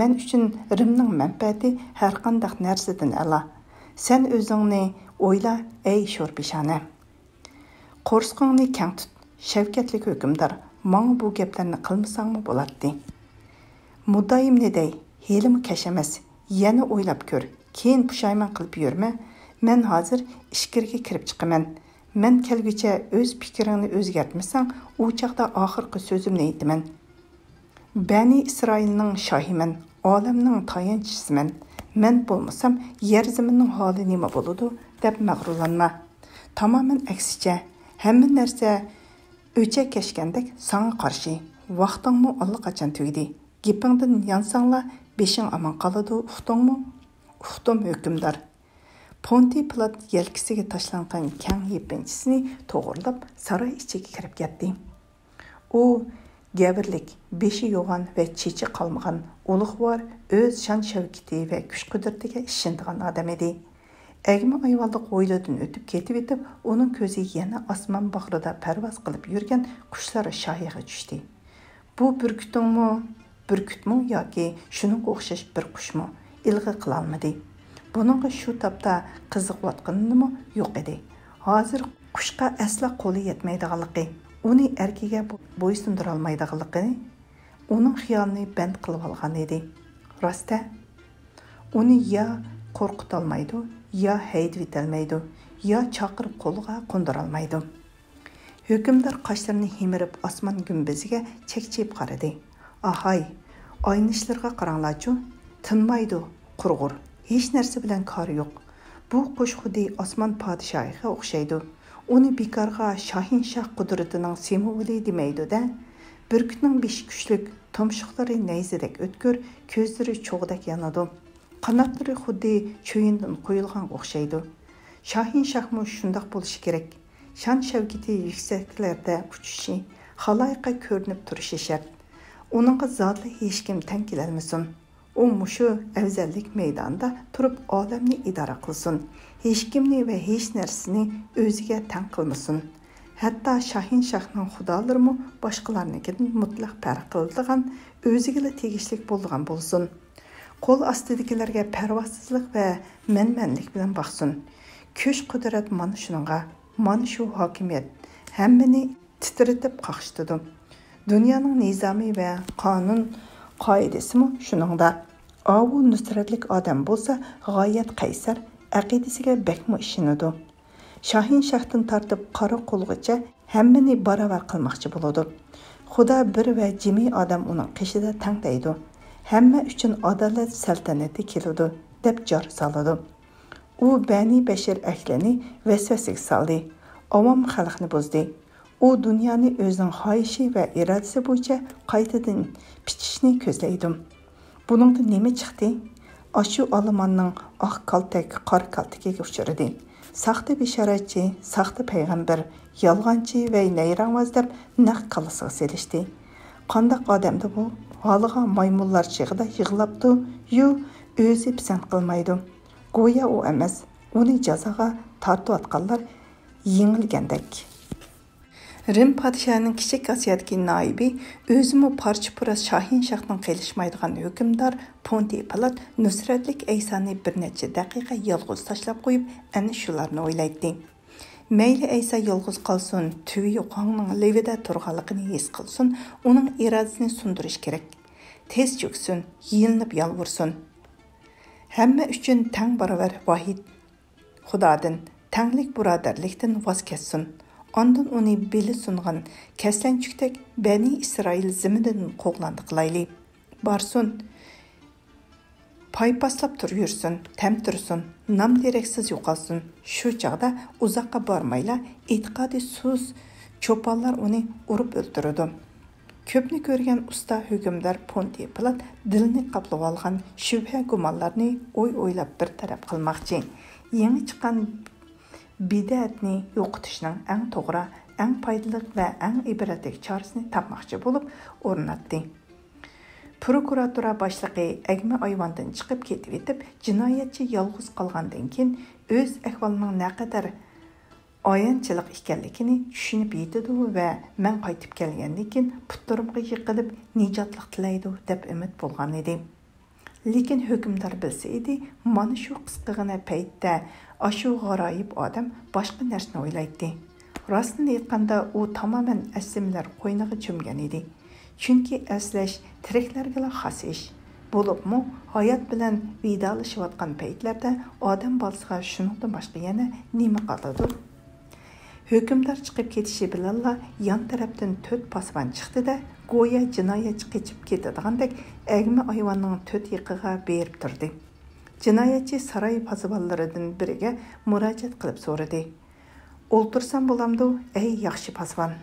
مەن ئۈچۈن رىمنىڭ مەنپەئەتى ھەرقانداق نەرسىدىن ئەلا. سەن ئۆزۈڭنى ئويلا، ئەي شورپىشانە! قورسىقىڭنى كەڭ تۇت، شەۋكەتلىك ھۆكۈمدار، ماڭا بۇ گەپلەرنى قىلمىساڭمۇ بولاتتى. مۇددىئايىمنى دەي، ھېلىمۇ كەچ ئەمەس، يەنە ئويلاپ كۆر، كېيىن پۇشايمان قىلىپ يۈرمە، مەن ھازىر ئىچكىرىگە كىرىپ چىقىمەن. مەن كەلگۈچە ئۆز پىكرىڭنى ئۆزگەرتمىسەڭ، ئۇ چاغدا ئاخىرقى سۆزۈمنى ئېيتىمەن. بەنى ئىسرائىلنىڭ شاھىمەن، ئالەمنىڭ تايانچىسىمەن. مەن بولمىسام، يەر زېمىننىڭ ھالى نېمە بولىدۇ؟ دەپ مەغرۇرلانما. تامامەن ئەكسىچە، ھەممە نەرسە ئۆچەكلەشكەندەك ساڭا قارشى. ۋاقتىڭمۇ ئاللىقاچان تۈگىدى. گېپىڭدىن يانساڭلا، بېشىڭ ئامان قالىدۇ، ئۇقتۇڭمۇ؟ ئۇقتۇم، ھۆكۈمدار. پونتىي پىلات يەلكىسىگە تاشلانغان كەڭ يېپىنچىسىنى توغرىلاپ، ساراي ئىچىگە كىرىپ كەتتى. ئۇ گەۋرلىك، بېشى يوغان ۋە چېچى قالمىغان، ئۇلۇغۋار، ئۆز شان-شەۋكىتى ۋە كۈچ-قۇدرىتىگە ئىشىنىدىغان ئادەم ئىدى. ئەگمە ئايۋانلىق ھويلىدىن ئۆتۈپ كېتىۋېتىپ، ئۇنىڭ كۆزى يەنە ئاسمان باغرىدا پەرۋاز قىلىپ يۈرگەن قۇشلار شاھىغا چۈشتى. بۇ بۈركۈتۈڭمۇ، بۈركۈتمۇ ياكى شۇنىڭغا ئوخشاش بىر قۇشمۇ؟ ئىلغا قىلالمىدى. بۇنىڭغا شۇ تاپتا قىزىقىۋاتقىنىمۇ يوق ئىدى. ھازىر قۇشقا ئەسلا قولى يەتمەيدىغانلىقى، ئۇنى ئەركىگە بويسۇندۇرالمايدىغانلىقىنى ئۇنىڭ خىيالىنى بەند قىلىۋالغان ئىدى. راست-ھە؟ ئۇنى يا قورقۇتالمايدۇ، يا ھەيدىۋېتەلمەيدۇ، يا چاقىرىپ قولىغا قوندۇرالمايدۇ. ھۆكۈمدار قاشلىرىنى ھىمىرىپ ئاسمان گۈمبىزىگە چەكچىيىپ قارىدى. ئاھاي، ئاينىشلىرىغا قاراڭلارچۇ، تىنمايدۇ، قۇرغۇر، ھېچ نەرسە بىلەن كارى يوق. بۇ قۇش خۇددى ئاسمان پادىشاھىغا ئوخشايدۇ. ئۇنى بىكارغا شاھىنشاھ قۇدرىتىنىڭ سىمۋولى دېمەيدۇ-دە. بۈركۈتنىڭ بېشى كۈچلۈك، تۇمشۇقلىرى نەيزىدەك ئۆتكۈر، كۆزلىرى چوغدەك يانىدۇ. قاناتلىرى خۇددى چويۇندىن قويۇلغانغا ئوخشايدۇ. شاھىنشاھمۇ شۇنداق بولۇشى كېرەك. شان-شەۋكىتى يۈكسەكلەردە ئۇچۇشى، خالايىققا كۆرۈنۈپ تۇرۇشى شەرت. ئۇنىڭغا زادىلا ھېچكىم تەڭ كېلەلمىسۇن. ئۇ مۇشۇ ئەۋزەللىك مەيدانىدا تۇرۇپ ئالەمنى ئىدارە قىلسۇن. ھېچكىمنى ۋە ھېچ نەرسىنى ئۆزىگە تەڭ قىلمىسۇن. ھەتتا شاھىنشاھنىڭ خۇدالىرىمۇ باشقىلارنىڭكىدىن مۇتلەق پەرق قىلىدىغان، ئۆزىگىلا تېگىشلىك بولىدىغان بولسۇن. قول ئاستىدىكىلەرگە پەرۋاسىزلىق ۋە مەنمەنلىك بىلەن باقسۇن. كۈچ-قۇدرەت مانا شۇنىڭغا، مانا شۇ ھاكىمىيەت ھەممىنى تىترىتىپ قاقشىتىدۇ. دۇنيانىڭ نىزامى ۋە قانۇن قائىدىسىمۇ شۇنىڭدا. ئاۋۇ نۇسرەتلىك ئادەم بولسا غايەت قەيسەر، ئەقىدىسىگە بەكمۇ ئىشىنىدۇ. شاھىنشاھتىن تارتىپ قارا قۇلغىچە ھەممىنى باراۋەر قىلماقچى بولىدۇ. خۇدا بىر ۋە جىمى ئادەم ئۇنىڭ قېشىدا تەڭ دەيدۇ. ھەممە ئۈچۈن ئادالەت سەلتەنىتى كېلىدۇ، دەپ جار سالىدۇ. ئۇ بەنى بەشىر ئەھلىنى ۋەسۋەسىگە سالدى، ئاۋام خەلقنى بۇزدى. ئۇ دۇنيانى ئۆزىنىڭ خاھىشى ۋە ئىرادىسى بويىچە قايتىدىن پىچىشنى كۆزلەيدۇ. بۇنىڭدىن نېمە چىقتى؟ ئاشۇ ئالىماننىڭ ئاق كالتەك، قارا كالتىكىگە ئۇچرىدى. ساختا بېشارەتچى، ساختا پەيغەمبەر، يالغانچى ۋە نەيرەڭۋاز دەپ نەق كاللىسىغا سېلىشتى. قانداق ئادەمدۇ بۇ؟ ھالىغا مايمۇنلار چېغىدا يىغلاپتۇ-يۇ، ئۆزى پىسەنت قىلمايدۇ. گويا ئۇ ئەمەس، ئۇنى جازاغا تارتىۋاتقانلار يېڭىلگەندەك. رىم پادىشاھىنىڭ كىچىك ئاسىيادىكى نائىبى، ئۆزىمۇ پارچە-پۇراس شاھىنشاھنىڭ قېلىشمايدىغان ھۆكۈمدار پونتىي پىلات نۇسرەتلىك ئەيسانى بىر نەچچە دەقىقە يالغۇز تاشلاپ قويۇپ، ئەنە شۇلارنى ئويلايتتى. مەيلى ئەيسا يالغۇز قالسۇن، تۈۋى يوق ھاڭنىڭ لېۋىدە تۇرغانلىقىنى ھېس قىلسۇن، ئۇنىڭ ئىرادىسىنى سۇندۇرۇش كېرەك. تېز چۆكسۇن، يېلىنىپ يالۋۇرسۇن. ھەممە ئۈچۈن تەڭ باراۋەر ۋاھىد خۇدادىن تەڭلىك بۇرادەرلىكتىن ۋاز كەچسۇن. ئاندىن ئۇنى بېلى سۇنغان كەسلەنچۈكتەك بەنى ئىسرائىل زېمىنىدىن قوغلاندى قىلايلى. بارسۇن، پايپاسلاپ تۇرۇۋەرسۇن، تەمتىرىسۇن، نام-دېرەكسىز يوقالسۇن. شۇ چاغدا ئۇزاققا بارمايلا ئېتىقادى سۇس چوپانلار ئۇنى ئۇرۇپ ئۆلتۈرىدۇ. كۆپنى كۆرگەن ئۇستا ھۆكۈمدار پونتىي پىلات دىلىنى قاپلىۋالغان شۈبھە-گۇمانلارنى ئوي-ئويلاپ بىر تەرەپ قىلماقچى. يېڭى چىققان بىدئەتنى يوقىتىشنىڭ ئەڭ توغرا، ئەڭ پايدىلىق ۋە ئەڭ ئىبرەتلىك چارىسىنى تاپماقچى بولۇپ ئورناتتى. پروكۇراتۇرا باشلىقى ئەگمە ئايۋاندىن چىقىپ كېتىۋېتىپ، جىنايەتچى يالغۇز قالغاندىن كېيىن ئۆز ئەھۋالىنىڭ نەقەدەر ئايانچلىق ئىكەنلىكىنى چۈشىنىپ يېتىدۇ ۋە مەن قايتىپ كەلگەندىن كېيىن پۇتلىرىمغا يىقىلىپ نىجاتلىق تىلەيدۇ دەپ ئۈمىد بولغان ئىدى. لېكىن ھۆكۈمدار بىلسە ئىدى، مانا شۇ قىسقىغىنە پەيتتە ئاشۇ غارايىپ ئادەم باشقا نەرسىنى ئويلايتتى. راستىنى ئېيتقاندا، ئۇ تامامەن ئەسلىمىلەر قوينىغا چۆمگەن ئىدى. چۈنكى ئەسلەش تىرىكلەرگىلا خاس ئىش. بولۇپمۇ ھايات بىلەن ۋىدالىشىۋاتقان پەيتلەردە ئادەم بالىسىغا شۇنىڭدىن باشقا يەنە نېمە قالىدۇ؟ ھۆكۈمدار چىقىپ كېتىشى بىلەنلا يان تەرەپتىن تۆت پاسۋان چىقتى-دە، گويا جىنايەتچى قېچىپ كېتىدىغاندەك ئەگمە ئايۋاننىڭ تۆت يېقىغا بېرىپ تۇردى. جىنايەتچى ساراي پاسۋانلىرىدىن بىرىگە مۇراجىئەت قىلىپ سورىدى. ئولتۇرسام بولامدۇ، ئەي ياخشى پاسۋان؟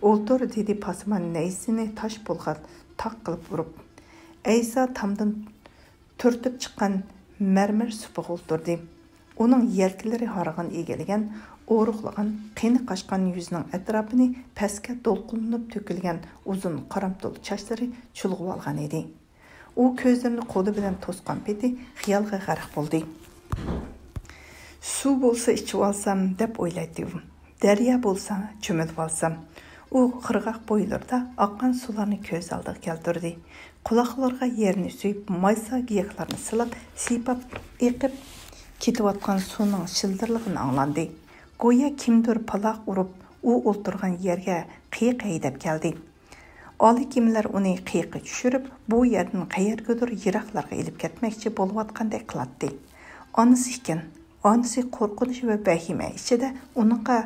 ئولتۇر، دېدى پاسۋان نەيزىسىنى تاش پولغا تاق قىلىپ ئۇرۇپ. ئەيسا تامدىن تۈرتۈپ چىققان مەرمەر سۇپىغا ئولتۇردى. ئۇنىڭ يەلكىلىرى ھارغىن ئېگىلگەن، ئورۇقلىغان، قېنى قاچقان يۈزىنىڭ ئەتراپىنى پەسكە دولقۇنلىنىپ تۆكۈلگەن ئۇزۇن قارامتۇل چاچلىرى چۇلغىۋالغان ئىدى. ئۇ كۆزلىرىنى قولى بىلەن توسقان پېتى خىيالغا غەرق بولدى. سۇ بولسا ئىچىۋالسام دەپ ئويلايتتى ئۇ. دەريا بولسا چۆمۈلۈۋالسام. ئۇ قىرغاق بويلىرىدا ئاققان سۇلارنى كۆز ئالدىغا كەلتۈردى. قۇلاقلىرىغا يەرنى سۆيۈپ، مايسا گىياھلارنى سىلاپ، سىيپاپ ئېقىپ كېتىۋاتقان سۇنىڭ شىلدىرلىقىنى ئاڭلاندى. گويا كىمدۇر پالاق ئۇرۇپ، ئۇ ئولتۇرغان يەرگە قىيىق ھەيدەپ كەلدى. ئالىي كېمىلەر ئۇنى قىيىققا چۈشۈرۈپ، بۇ يەردىن قەيەرگىدۇر يىراقلارغا ئېلىپ كەتمەكچى بولۇۋاتقاندەك قىلاتتى. ئانىسى ئىكەن. ئانىسى قورقۇنچ ۋە ۋەھىمە ئىچىدە ئۇنىڭغا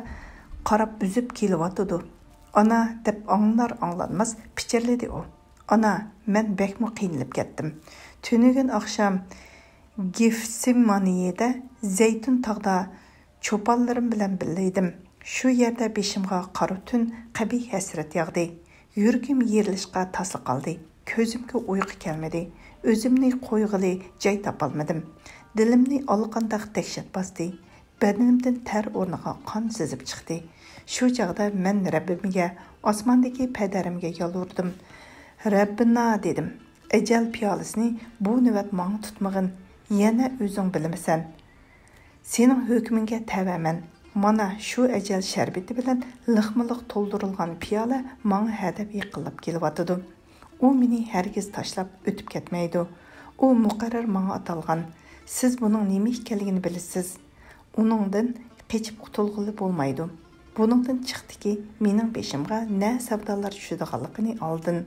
قاراپ ئۈزۈپ كېلىۋاتىدۇ. «ئانا!» دەپ ئاڭلىنار-ئاڭلانماس پىچىرلىدى ئۇ. «ئانا، مەن بەكمۇ قىينىلىپ كەتتىم. تۈنۈگۈن ئاخشام گېفسىمانىيەدە زەيتۇن تاغدا چوپانلىرىم بىلەن بىللە ئىدىم. شۇ يەردە بېشىمغا قارا تۈن، قەبىھ ھەسرەت ياغدى. يۈرىكىم يېرىلىشقا تاسلا قالدى. كۆزۈمگە ئۇيقۇ كەلمىدى. ئۆزۈمنى قويغىلى جاي تاپالمىدىم. دىلىمنى ئاللىقانداق دەھشەت باستى. بەدىنىمدىن تەر ئورنىغا قان سىزىپ چىقتى. شۇ چاغدا مەن رەببىمگە، ئاسماندىكى پەدەرىمگە يالۋۇردۇم. رەببىنا، دېدىم، ئەجەل پىيالىسىنى بۇ نۆۋەت ماڭا تۇتمىغىن، يەنە ئۆزۈڭ بىلىمسەن. سېنىڭ ھۆكمۈڭگە تەۋەمەن. مانا شۇ ئەجەل شەربىتى بىلەن لىقمۇلىق تولدۇرۇلغان پىيالە ماڭا ھەدەپ يېقىنلاپ كېلىۋاتىدۇ. ئۇ مېنى ھەرگىز تاشلاپ ئۆتۈپ كەتمەيدۇ. ئۇ مۇقەررەر ماڭا ئاتالغان. سىز بۇنىڭ نېمە ئىكەنلىكىنى بىلىسىز. ئۇنىڭدىن قېچىپ قۇتۇلغىلى بولمايدۇ. بۇنىڭدىن چىقتىكى، مېنىڭ بېشىمغا نە سەۋدالار چۈشىدىغانلىقىنى ئالدىن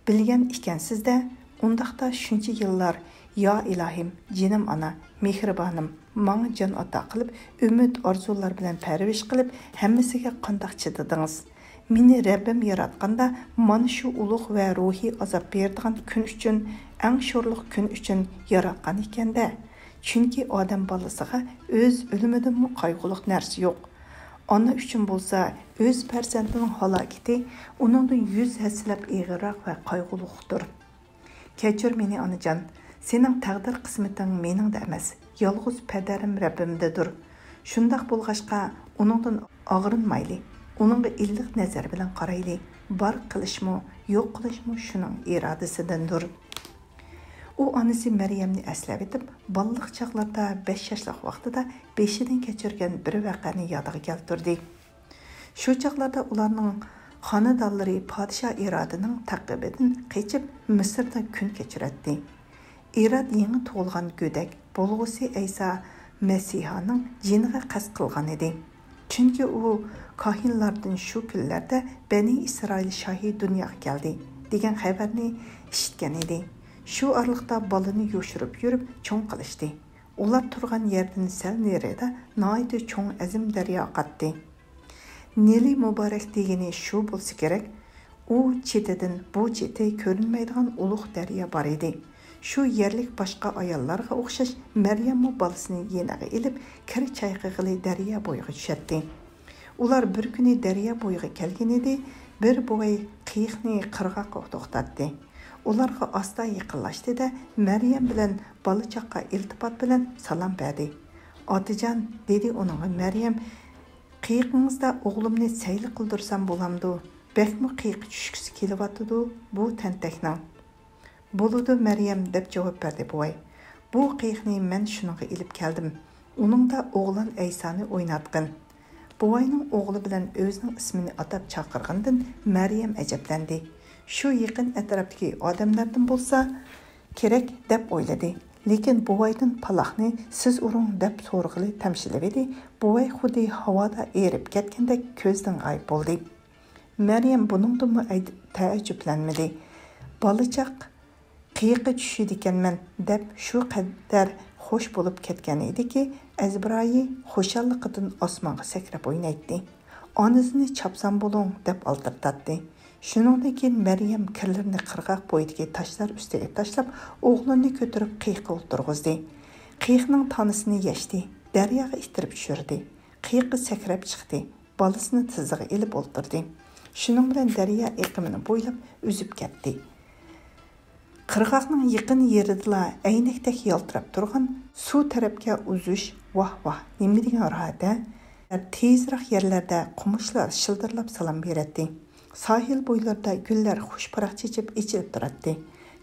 بىلگەن ئىكەنسىز-دە. ئۇنداقتا شۇنچە يىللار، يا ئىلاھىم، جېنىم ئانا، مېھرىبانىم، ماڭا جان ئاتا قىلىپ، ئۈمىد، ئارزۇلار بىلەن پەرۋىش قىلىپ، ھەممىسىگە قانداق چىدىدىڭىز؟ مېنى رەببىم ياراتقاندا مانا شۇ ئۇلۇغ ۋە روھىي ئازاب بېرىدىغان كۈن ئۈچۈن، ئەڭ شورلۇق كۈن ئۈچۈن ياراتقان ئىكەن-دە. چۈنكى ئادەم بالىسىغا ئۆز ئۆلۈمىدىنمۇ قايغۇلۇق نەرسە يوق. ئانا ئۈچۈن بولسا ئۆز پەرزەنتىنىڭ ھالاكىتى ئۇنىڭدىن يۈز ھەسسىلەپ ئېغىرراق ۋە قايغۇلۇقتۇر. كەچۈر مېنى، ئانىجان. سېنىڭ تەقدىر قىسمىتىڭ مېنىڭدە ئەمەس، يالغۇز پەدەرىم رەببىمدىدۇر. شۇنداق بولغاچقا، ئۇنىڭدىن ئاغرىنمايلى، ئۇنىڭغا ئىللىق نەزەر بىلەن قارايلى. بار قىلىشمۇ، يوق قىلىشمۇ شۇنىڭ ئىرادىسىدىندۇر. ئۇ ئانىسى مەريەمنى ئەسلەۋېتىپ، بالىلىق چاغلىرىدا، بەش ياشلىق ۋاقتىدا بېشىدىن كەچۈرگەن بىر ۋەقەنى يادىغا كەلتۈردى. شۇ چاغلاردا ئۇلارنىڭ خانىدانلىرى پادىشاھ ئىرادىنىڭ تەقىبىدىن قېچىپ، مىسىردا كۈن كەچۈرەتتى. ئىراد يېڭى تۇغۇلغان گۆدەك بولغۇسى ئەيسا مەسىھانىڭ جېنىغا قەست قىلغان ئىدى. چۈنكى ئۇ، «كاھىنلاردىن شۇ كۈنلەردە بەنى ئىسرائىل شاھى دۇنياغا كەلدى» دېگەن خەۋەرنى ئىشىتكەن ئىدى. شۇ ئارىلىقتا بالىنى يوشۇرۇپ يۈرۈپ چوڭ قىلىشتى. ئۇلار تۇرغان يەردىن سەل نېرىدا ناھايىتى چوڭ ئەزىم دەريا ئاقاتتى. نىلى مۇبارەك دېگىنى شۇ بولسا كېرەك. ئۇ چېتىدىن بۇ چېتى كۆرۈنمەيدىغان ئۇلۇغ دەريا بار ئىدى. شۇ يەرلىك باشقا ئاياللارغا ئوخشاش مەريەممۇ بالىسىنى يېنىغا ئېلىپ، كىر چايقىغىلى دەريا بويىغا چۈشەتتى. ئۇلار بىر كۈنى دەريا بويىغا كەلگىنىدى، بىر بوۋاي قېيىقنى قىرغاققا توختاتتى. ئۇلارغا ئاستا يېقىنلاشتى-دە، مەريەم بىلەن بالا-چاقا ئىلتىپات بىلەن سالام بەردى. ئاتىجان، دېدى ئۇنىڭغا مەريەم، قېيىقىڭىزدا ئوغلۇمنى سەيلە قىلدۇرسام بولامدۇ؟ بەكمۇ قېيىقى چۈشكۈسى كېلىۋاتىدۇ بۇ تەنتەكنىڭ. بولىدۇ، مەريەم، دەپ جاۋاب بەردى بوۋاي. بۇ قېيىقنى مەن شۇنىڭغا ئېلىپ كەلدىم. ئۇنىڭدا ئوغلان ئەيسانى ئويناتقىن. بوۋاينىڭ ئوغلى بىلەن ئۆزىنىڭ ئىسمىنى ئاتاپ چاقىرغىنىدىن مەريەم ئەجەبلەندى. شۇ يېقىن ئەتراپتىكى ئادەملەردىن بولسا كېرەك دەپ ئويلىدى. لېكىن بوۋايدىن پالاقنى سىز ئۇرۇڭ دەپ سورىغىلى تەمشىلىۋىدى. بوۋاي خۇددى ھاۋادا ئېرىپ كەتكەندەك كۆزدىن غايىب بولدى. مەريەم بۇنىڭدىنمۇ ئەي-، تەئەججۈپلەنمىدى. بالىچاق قېيىققا چۈشىدىكەنمەن دەپ شۇ قەدەر خوش بولۇپ كەتكەن ئىدىكى، ئەزبىرايى خۇشاللىقىدىن ئاسمانغا سەكرەپ ئوينايتتى. ئانىسىنى چاپسان بولۇڭ دەپ ئالدىرىتاتتى. شۇنىڭدىن كېيىن مەريەم كىرلىرىنى قىرغاق بويىدىكى تاشلار ئۈستىگە تاشلاپ، ئوغلىنى كۆتۈرۈپ قېيىققا ئولتۇرغۇزدى. قېيىقنىڭ تانىسىنى يەشتى، دەرياغا ئىتتىرىپ چۈشۈردى. قېيىققا سەكرەپ چىقتى. بالىسىنى تىزىغا ئېلىپ ئولتۇردى. شۇنىڭ بىلەن دەريا ئېقىمىنى بويلاپ ئۈزۈپ كەتتى. قىرغاقنىڭ يېقىن يېرىدىلا ئەينەكتەك يالتىراپ تۇرغان سۇ تەرەپكە ئۇزۇش، ۋاھ، ۋاھ، نېمە دېگەن راھەت-ھە! تېزراق يەرلەردە قومۇشلار شىلدىرلاپ سالام بېرەتتى. ساھىل بويلىرىدا گۈللەر خۇش پۇراق چېچىپ ئېچىلىپ تۇراتتى.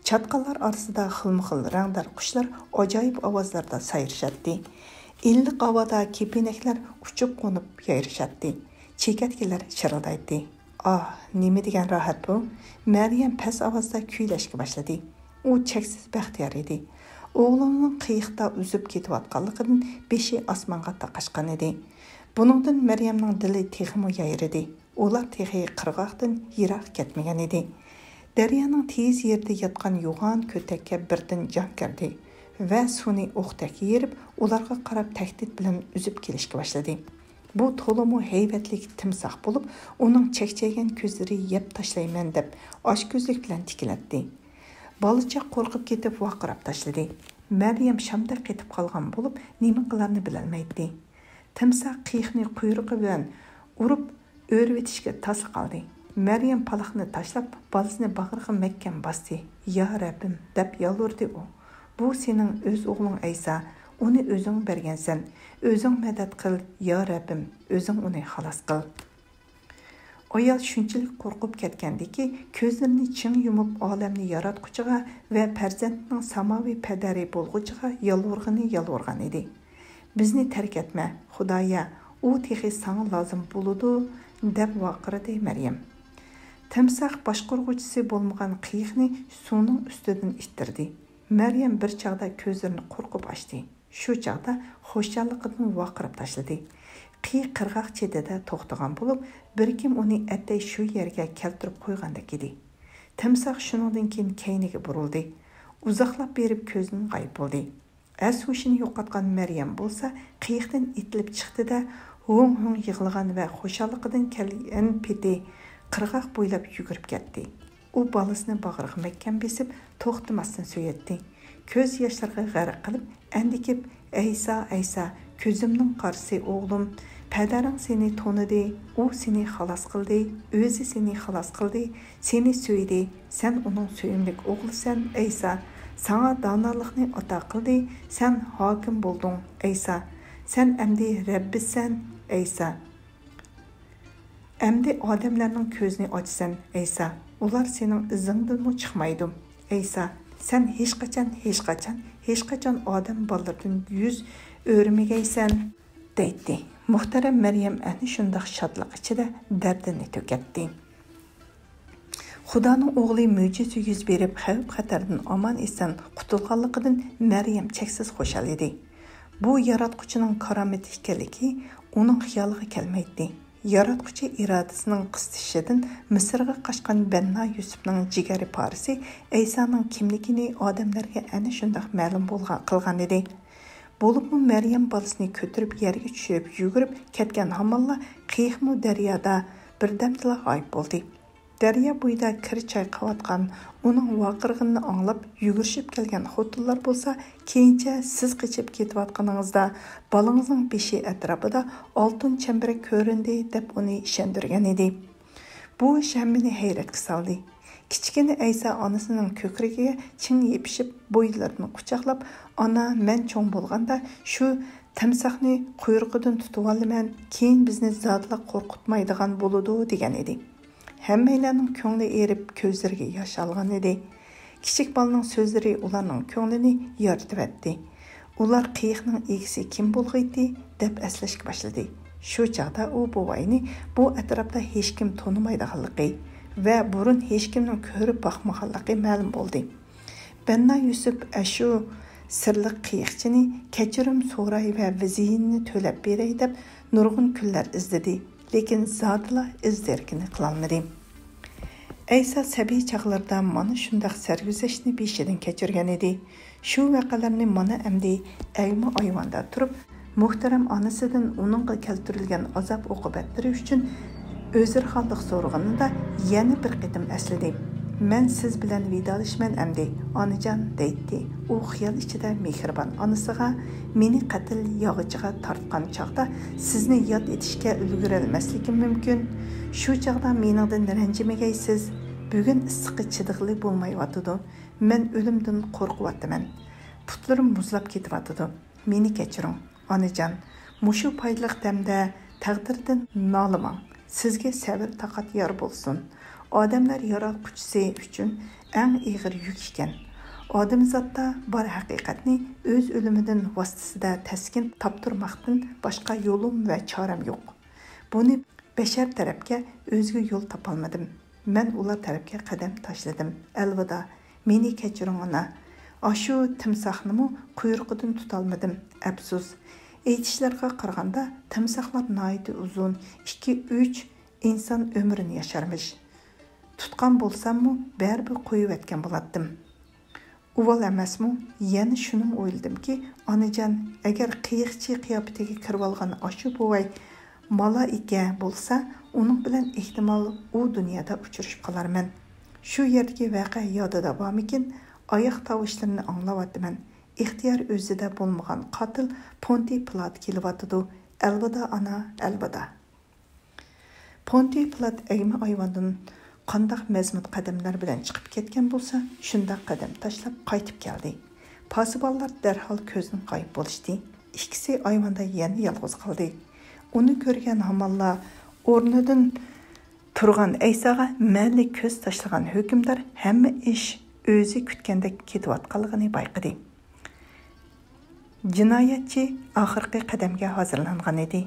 چاتقاللار ئارىسىدا خىلمۇخىل رەڭدار قۇشلار ئاجايىپ ئاۋازلاردا سايرىشاتتى. ئىللىق ھاۋادا كېپىنەكلەر ئۇچۇپ قونۇپ يايرىشاتتى. چېكەتكىلەر شىرىلدايتتى. ئاھ، نېمە دېگەن راھەت بۇ! مەريەم پەس ئاۋازدا كۈيلەشكە باشلىدى. ئۇ چەكسىز بەختىيار ئىدى. ئوغلىنىڭ قېيىقتا ئۈزۈپ كېتىۋاتقانلىقىدىن بېشى ئاسمانغا تاقاشقان ئىدى. بۇنىڭدىن مەريەمنىڭ دىلى تېخىمۇ يايرىدى. ئۇلار تېخى قىرغاقتىن يىراق كەتمىگەن ئىدى. دەريانىڭ تېيىز يېرىدە ياتقان يوغان كۆتەككە بىردىن جان كىردى ۋە سۇنى ئوقتەك يېرىپ، ئۇلارغا قاراپ تەھدىت بىلەن ئۈزۈپ كېلىشكە باشلىدى. بۇ تولىمۇ ھەيۋەتلىك تىمساھ بولۇپ، ئۇنىڭ چەكچەيگەن كۆزلىرى يەپ تاشلايمەن دەپ ئاچكۆزلۈك بىلەن تىكىلەتتى. بالىچاق قورقۇپ كېتىپ ۋارقىراپ تاشلىدى. مەريەم شامدەك قېتىپ قالغان بولۇپ، نېمە قىلارنى بىلەلمەيتتى. تىمساھ قېيىقنى قۇيرۇقى بىلەن ئۇرۇپ، ئۆرۈۋېتىشكە تاسلا قالدى. مەريەم پالاقنى تاشلاپ، بالىسىنى باغرىغا مەھكەم باستى. يا رەببىم، دەپ يالۋۇردى ئۇ. بۇ سېنىڭ ئۆز ئوغلۇڭ ئەيسا، ئۇنى ئۆزۈڭ بەرگەنسەن. ئۆزۈڭ مەدەت قىل، يا رەببىم، ئۆزۈڭ ئۇنى خالاس قىل. ئايال شۇنچىلىك قورقۇپ كەتكەندىكى، كۆزلىرىنى چىڭ يۇمۇپ، ئالەمنى ياراتقۇچىغا ۋە پەرزەنتنىڭ ساماۋى پەدەرى بولغۇچىغا يالۋۇرغىنى يالۋۇرغان ئىدى. بىزنى تەرك ئەتمە، خۇدايا، ئۇ تېخى ساڭا لازىم بولىدۇ، دەپ ۋارقىرىدى مەريەم. تىمساھ باشقۇرغۇچىسى بولمىغان قېيىقنى سۇنىڭ ئۈستىدىن ئىتتىردى. مەريەم بىر چاغدا كۆزلىرىنى قورقۇپ ئاچتى. شۇ چاغدا خۇشاللىقىدىن ۋارقىراپ تاشلىدى. قېيىق قىرغاق چېتىدە توختىغان بولۇپ، بىر كىم ئۇنى ئەتەي شۇ يەرگە كەلتۈرۈپ قويغاندەك ئىدى. تىمساھ شۇنىڭدىن كېيىن كەينىگە بۇرۇلدى. ئۇزاقلاپ بېرىپ كۆزدىن غايىب بولدى. ئەس-ھوشىنى يوقاتقان مەريەم بولسا قېيىقتىن ئېتىلىپ چىقتى-دە، ھوڭ-ھوڭ يىغلىغان ۋە خۇشاللىقىدىن كەلگەن پېتى قىرغاق بويلاپ يۈگۈرۈپ كەتتى. ئۇ بالىسىنى باغرىغا مەھكەم بېسىپ، توختىماستىن سۆيەتتى. كۆز ياشلىرىغا غەرق قىلىپ، ئەندىكىپ، ئەيسا، ئەيسا، كۆزۈمنىڭ قارىسى ئوغلۇم، پەدەرىڭ سېنى تونۇدى، ئۇ سېنى خالاس قىلدى، ئۆزى سېنى خالاس قىلدى، سېنى سۆيدى، سەن ئۇنىڭ سۆيۈملۈك ئوغلىسەن، ئەيسا. ساڭا دانالىقنى ئاتا قىلدى، سەن ھاكىم بولدۇڭ، ئەيسا. سەن ئەمدى رەببىسەن، ئەيسا. ئەمدى ئادەملەرنىڭ كۆزىنى ئاچىسەن، ئەيسا. ئۇلار سېنىڭ ئىزىڭدىنمۇ چىقمايدۇ، ئەيسا. سەن ھېچقاچان، ھېچقاچان، ھېچقاچان ئادەم بالىلىرىدىن يۈز ئۆرمىگەيسەن، دەيتتى. مۇھتەرەم مەريەم ئەنە شۇنداق شادلىق ئىچىدە دەردىنى تۆكەتتى. خۇدانىڭ ئوغلى مۆجىزە يۈز بېرىپ، خەۋپ-خەتەردىن ئامان-ئېسەن قۇتۇلغانلىقىدىن مەريەم چەكسىز خۇشال ئىدى. بۇ ياراتقۇچىنىڭ كارامىتى ئىكەنلىكى ئۇنىڭ خىيالىغا كەلمەيتتى. ياراتقۇچى ئىرادىسىنىڭ قىستىشىدىن مىسىرغا قاچقان بەننا يۈسۈپنىڭ جىگەر پارىسى ئەيسانىڭ كىملىكىنى ئادەملەرگە ئەنە شۇنداق مەلۇم بولغان، قىلغان ئىدى. بولۇپمۇ مەريەم بالىسىنى كۆتۈرۈپ يەرگە چۈشۈرۈپ يۈگۈرۈپ كەتكەن ھامانلا قېيىقمۇ دەريادا بىردەمدىلا غايىب بولدى. دەريا بويىدا كىر چايقاۋاتقان ئۇنىڭ ۋارقىرىغىنىنى ئاڭلاپ يۈگۈرۈشۈپ كەلگەن خوتۇنلار بولسا، كېيىنچە سىز قېچىپ كېتىۋاتقىنىڭىزدا بالىڭىزنىڭ بېشى ئەتراپىدا ئالتۇن چەمبىرەك كۆرۈندى، دەپ ئۇنى ئىشەندۈرگەن ئىدى. بۇ ئىش ھەممىنى ھەيرەتكە سالدى. كىچىككىنە ئەيسا ئانىسىنىڭ كۆكرىكىگە چىڭ يېپىشىپ، بوينلىرىدىن قۇچاقلاپ، «ئانا، مەن چوڭ بولغاندا شۇ تىمساھنى قۇيرۇقىدىن تۇتۇۋالىمەن، كېيىن بىزنى زادىلا قورقۇتمايدىغان بولىدۇ» دېگەن ئىدى. ھەممەيلەننىڭ كۆڭلى ئېرىپ، كۆزلىرىگە ياش ئالغان ئىدى. كىچىك بالىنىڭ سۆزلىرى ئۇلارنىڭ كۆڭلىنى يارىتىۋەتتى. ئۇلار قېيىقنىڭ ئىگىسى كىم بولغىيتتى دەپ ئەسلەشكە باشلىدى. شۇ چاغدا ئۇ بوۋاينى بۇ ئەتراپتا ھېچكىم تونۇمايدىغانلىقى ۋە بۇرۇن ھېچكىمنىڭ كۆرۈپ باقمىغانلىقى مەلۇم بولدى. بەننا يۈسۈپ ئەشۇ سىرلىق قېيىقچىنى كەچۈرۈم سوراي ۋە زىيىنىنى تۆلەپ بېرەي دەپ نۇرغۇن كۈنلەر ئىزدىدى، لېكىن زادىلا ئىز دېرىكىنى قىلالمىدى. ئەيسا سەبىي چاغلىرىدا مانا شۇنداق سەرگۈزەشتنى بېشىدىن كەچۈرگەن ئىدى. شۇ ۋەقەلەرنى مانا ئەمدى ئەگمە ئايۋاندا تۇرۇپ، مۇھتەرەم ئانىسىدىن ئۇنىڭغا كەلتۈرۈلگەن ئازاب-ئوقۇبەتلىرى ئۈچۈن ئۆزرىخانلىق سورىغىنىدا يەنە بىر قېتىم ئەسلىدى. «مەن سىز بىلەن ۋىدالىشىمەن ئەمدى، ئانىجان» دەيتتى. ئۇ خىيال ئىچىدە مېھرىبان ئانىسىغا، «مېنى قەتل ياغىچىغا تارتقان چاغدا سىزنى ياد ئېتىشكە ئۈلگۈرەلمەسلىكىم مۇمكىن. شۇ چاغدا مېنىڭدىن رەنجىمىگەيسىز. بۈگۈن ئىسسىققا چىدىغىلى بولمايۋاتىدۇ. مەن ئۆلۈمدىن قورقۇۋاتىمەن. پۇتلىرىم مۇزلاپ كېتىۋاتىدۇ. مېنى كەچۈرۈڭ، ئانىجان. مۇشۇ پايدىلىق دەمدە تەقدىردىن نالىماڭ. سىزگە سەۋر-تاقەت يار بولسۇن. ئادەملەر ياراتقۇچىسى ئۈچۈن ئەڭ ئېغىر يۈك ئىكەن. ئادەمزاتتا بار ھەقىقەتنى ئۆز ئۆلۈمىدىن ۋاسىتىسىدە تەسكىن تاپتۇرماقتىن باشقا يولۇم ۋە چارەم يوق. بۇنى بەشەر تەرەپكە ئۆزگە يول تاپالمىدىم. مەن ئۇلار تەرەپكە قەدەم تاشلىدىم. ئەلۋىدا، مېنى كەچۈرۈڭ، ئانا. ئاشۇ تىمساھنىمۇ قۇيرۇقىدىن تۇتالمىدىم. ئەپسۇس. ئېيتىشلارغا قارىغاندا، تىمساھلار ناھايىتى ئۇزۇن، ئىككى، ئۈچ ئىنسان ئۆمرىنى ياشارمىش. تۇتقان بولساممۇ، بەرىبىر قويۇۋەتكەن بولاتتىم. ئۇۋال ئەمەسمۇ؟ يەنە شۇنىمۇ ئويلىدىمكى، ئانىجان، ئەگەر قېيىقچى قىياپىتىگە كىرىۋالغان ئاشۇ بوۋاي مالائىكە بولسا، ئۇنىڭ بىلەن ئېھتىمال ئۇ دۇنيادا ئۇچرىشىپ قالارمەن. شۇ يەردىكى ۋەقە يادىدا بارمىكىن؟ ئاياق تاۋۇشلىرىنى ئاڭلاۋاتىمەن. ئىختىيار ئۆزىدە بولمىغان قاتىل پونتى پىلات كېلىۋاتىدۇ. ئەلۋىدا، ئانا، ئەلۋىدا. پونتى پىلات ئەگمە ئايۋاندىن قانداق مەزمۇت قەدەملەر بىلەن چىقىپ كەتكەن بولسا، شۇنداق قەدەم تاشلاپ قايتىپ كەلدى. پاسىبانلار دەرھال كۆزدىن غايىب بولۇشتى. ئىككىسى ئايۋاندا يەنە يالغۇز قالدى. ئۇنى كۆرگەن ھامانلا ئورنىدىن تۇرغان ئەيساغا مەللە كۆز تاشلىغان ھۆكۈمدار ھەممە ئىش ئۆزى كۈتكەندەك كېتىۋاتقانلىقىنى بايقىدى. جىنايەتچى ئاخىرقى قەدەمگە ھازىرلانغان ئىدى،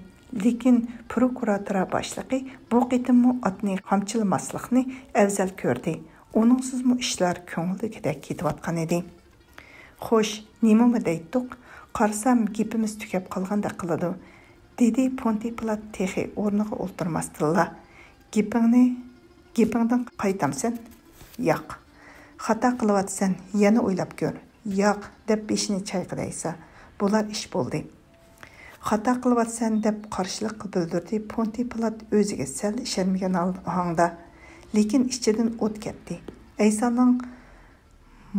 لېكىن پروكۇراتۇرا باشلىقى بۇ قېتىممۇ ئاتنى قامچىلىماسلىقنى ئەۋزەل كۆردى. ئۇنىڭسىزمۇ ئىشلار كۆڭۈلدىكىدەك كېتىۋاتقان ئىدى. «خوش، نېمىمۇ دەيتتۇق؟ قارىسام، گېپىمىز تۈگەپ قالغاندەك قىلىدۇ»، دېدى پونتى پىلات تېخى ئورنىغا ئولتۇرماستىنلا. «گېپىڭنى، گېپىڭدىن قايتامسەن؟» «ياق.» «خاتا قىلىۋاتىسەن، يەنە ئويلاپ كۆر.» «ياق» دەپ بېشىنى چايقىدى ئەيسا. «بولار ئىش بولدى.» «خاتا قىلىۋاتىسەن» دەپ قارشىلىق بىلدۈردى پونتى پىلات ئۆزىگە سەل ئىشەنمىگەن ھال-، ئاھاڭدا. لېكىن ئىچىدىن ئوت كەتتى. ئەيسانىڭ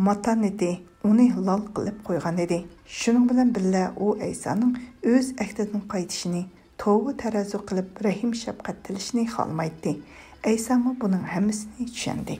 ماتانىتى ئۇنى لال قىلىپ قويغان ئىدى. شۇنىڭ بىلەن بىللە، ئۇ ئەيسانىڭ ئۆز ئەھدىدىن قايتىشىنى، توۋا تەرازۇ قىلىپ رەھىم-شەپقەت تىلىشىنى خالىمايتتى. ئەيسامۇ بۇنىڭ ھەممىسىنى چۈشەندى.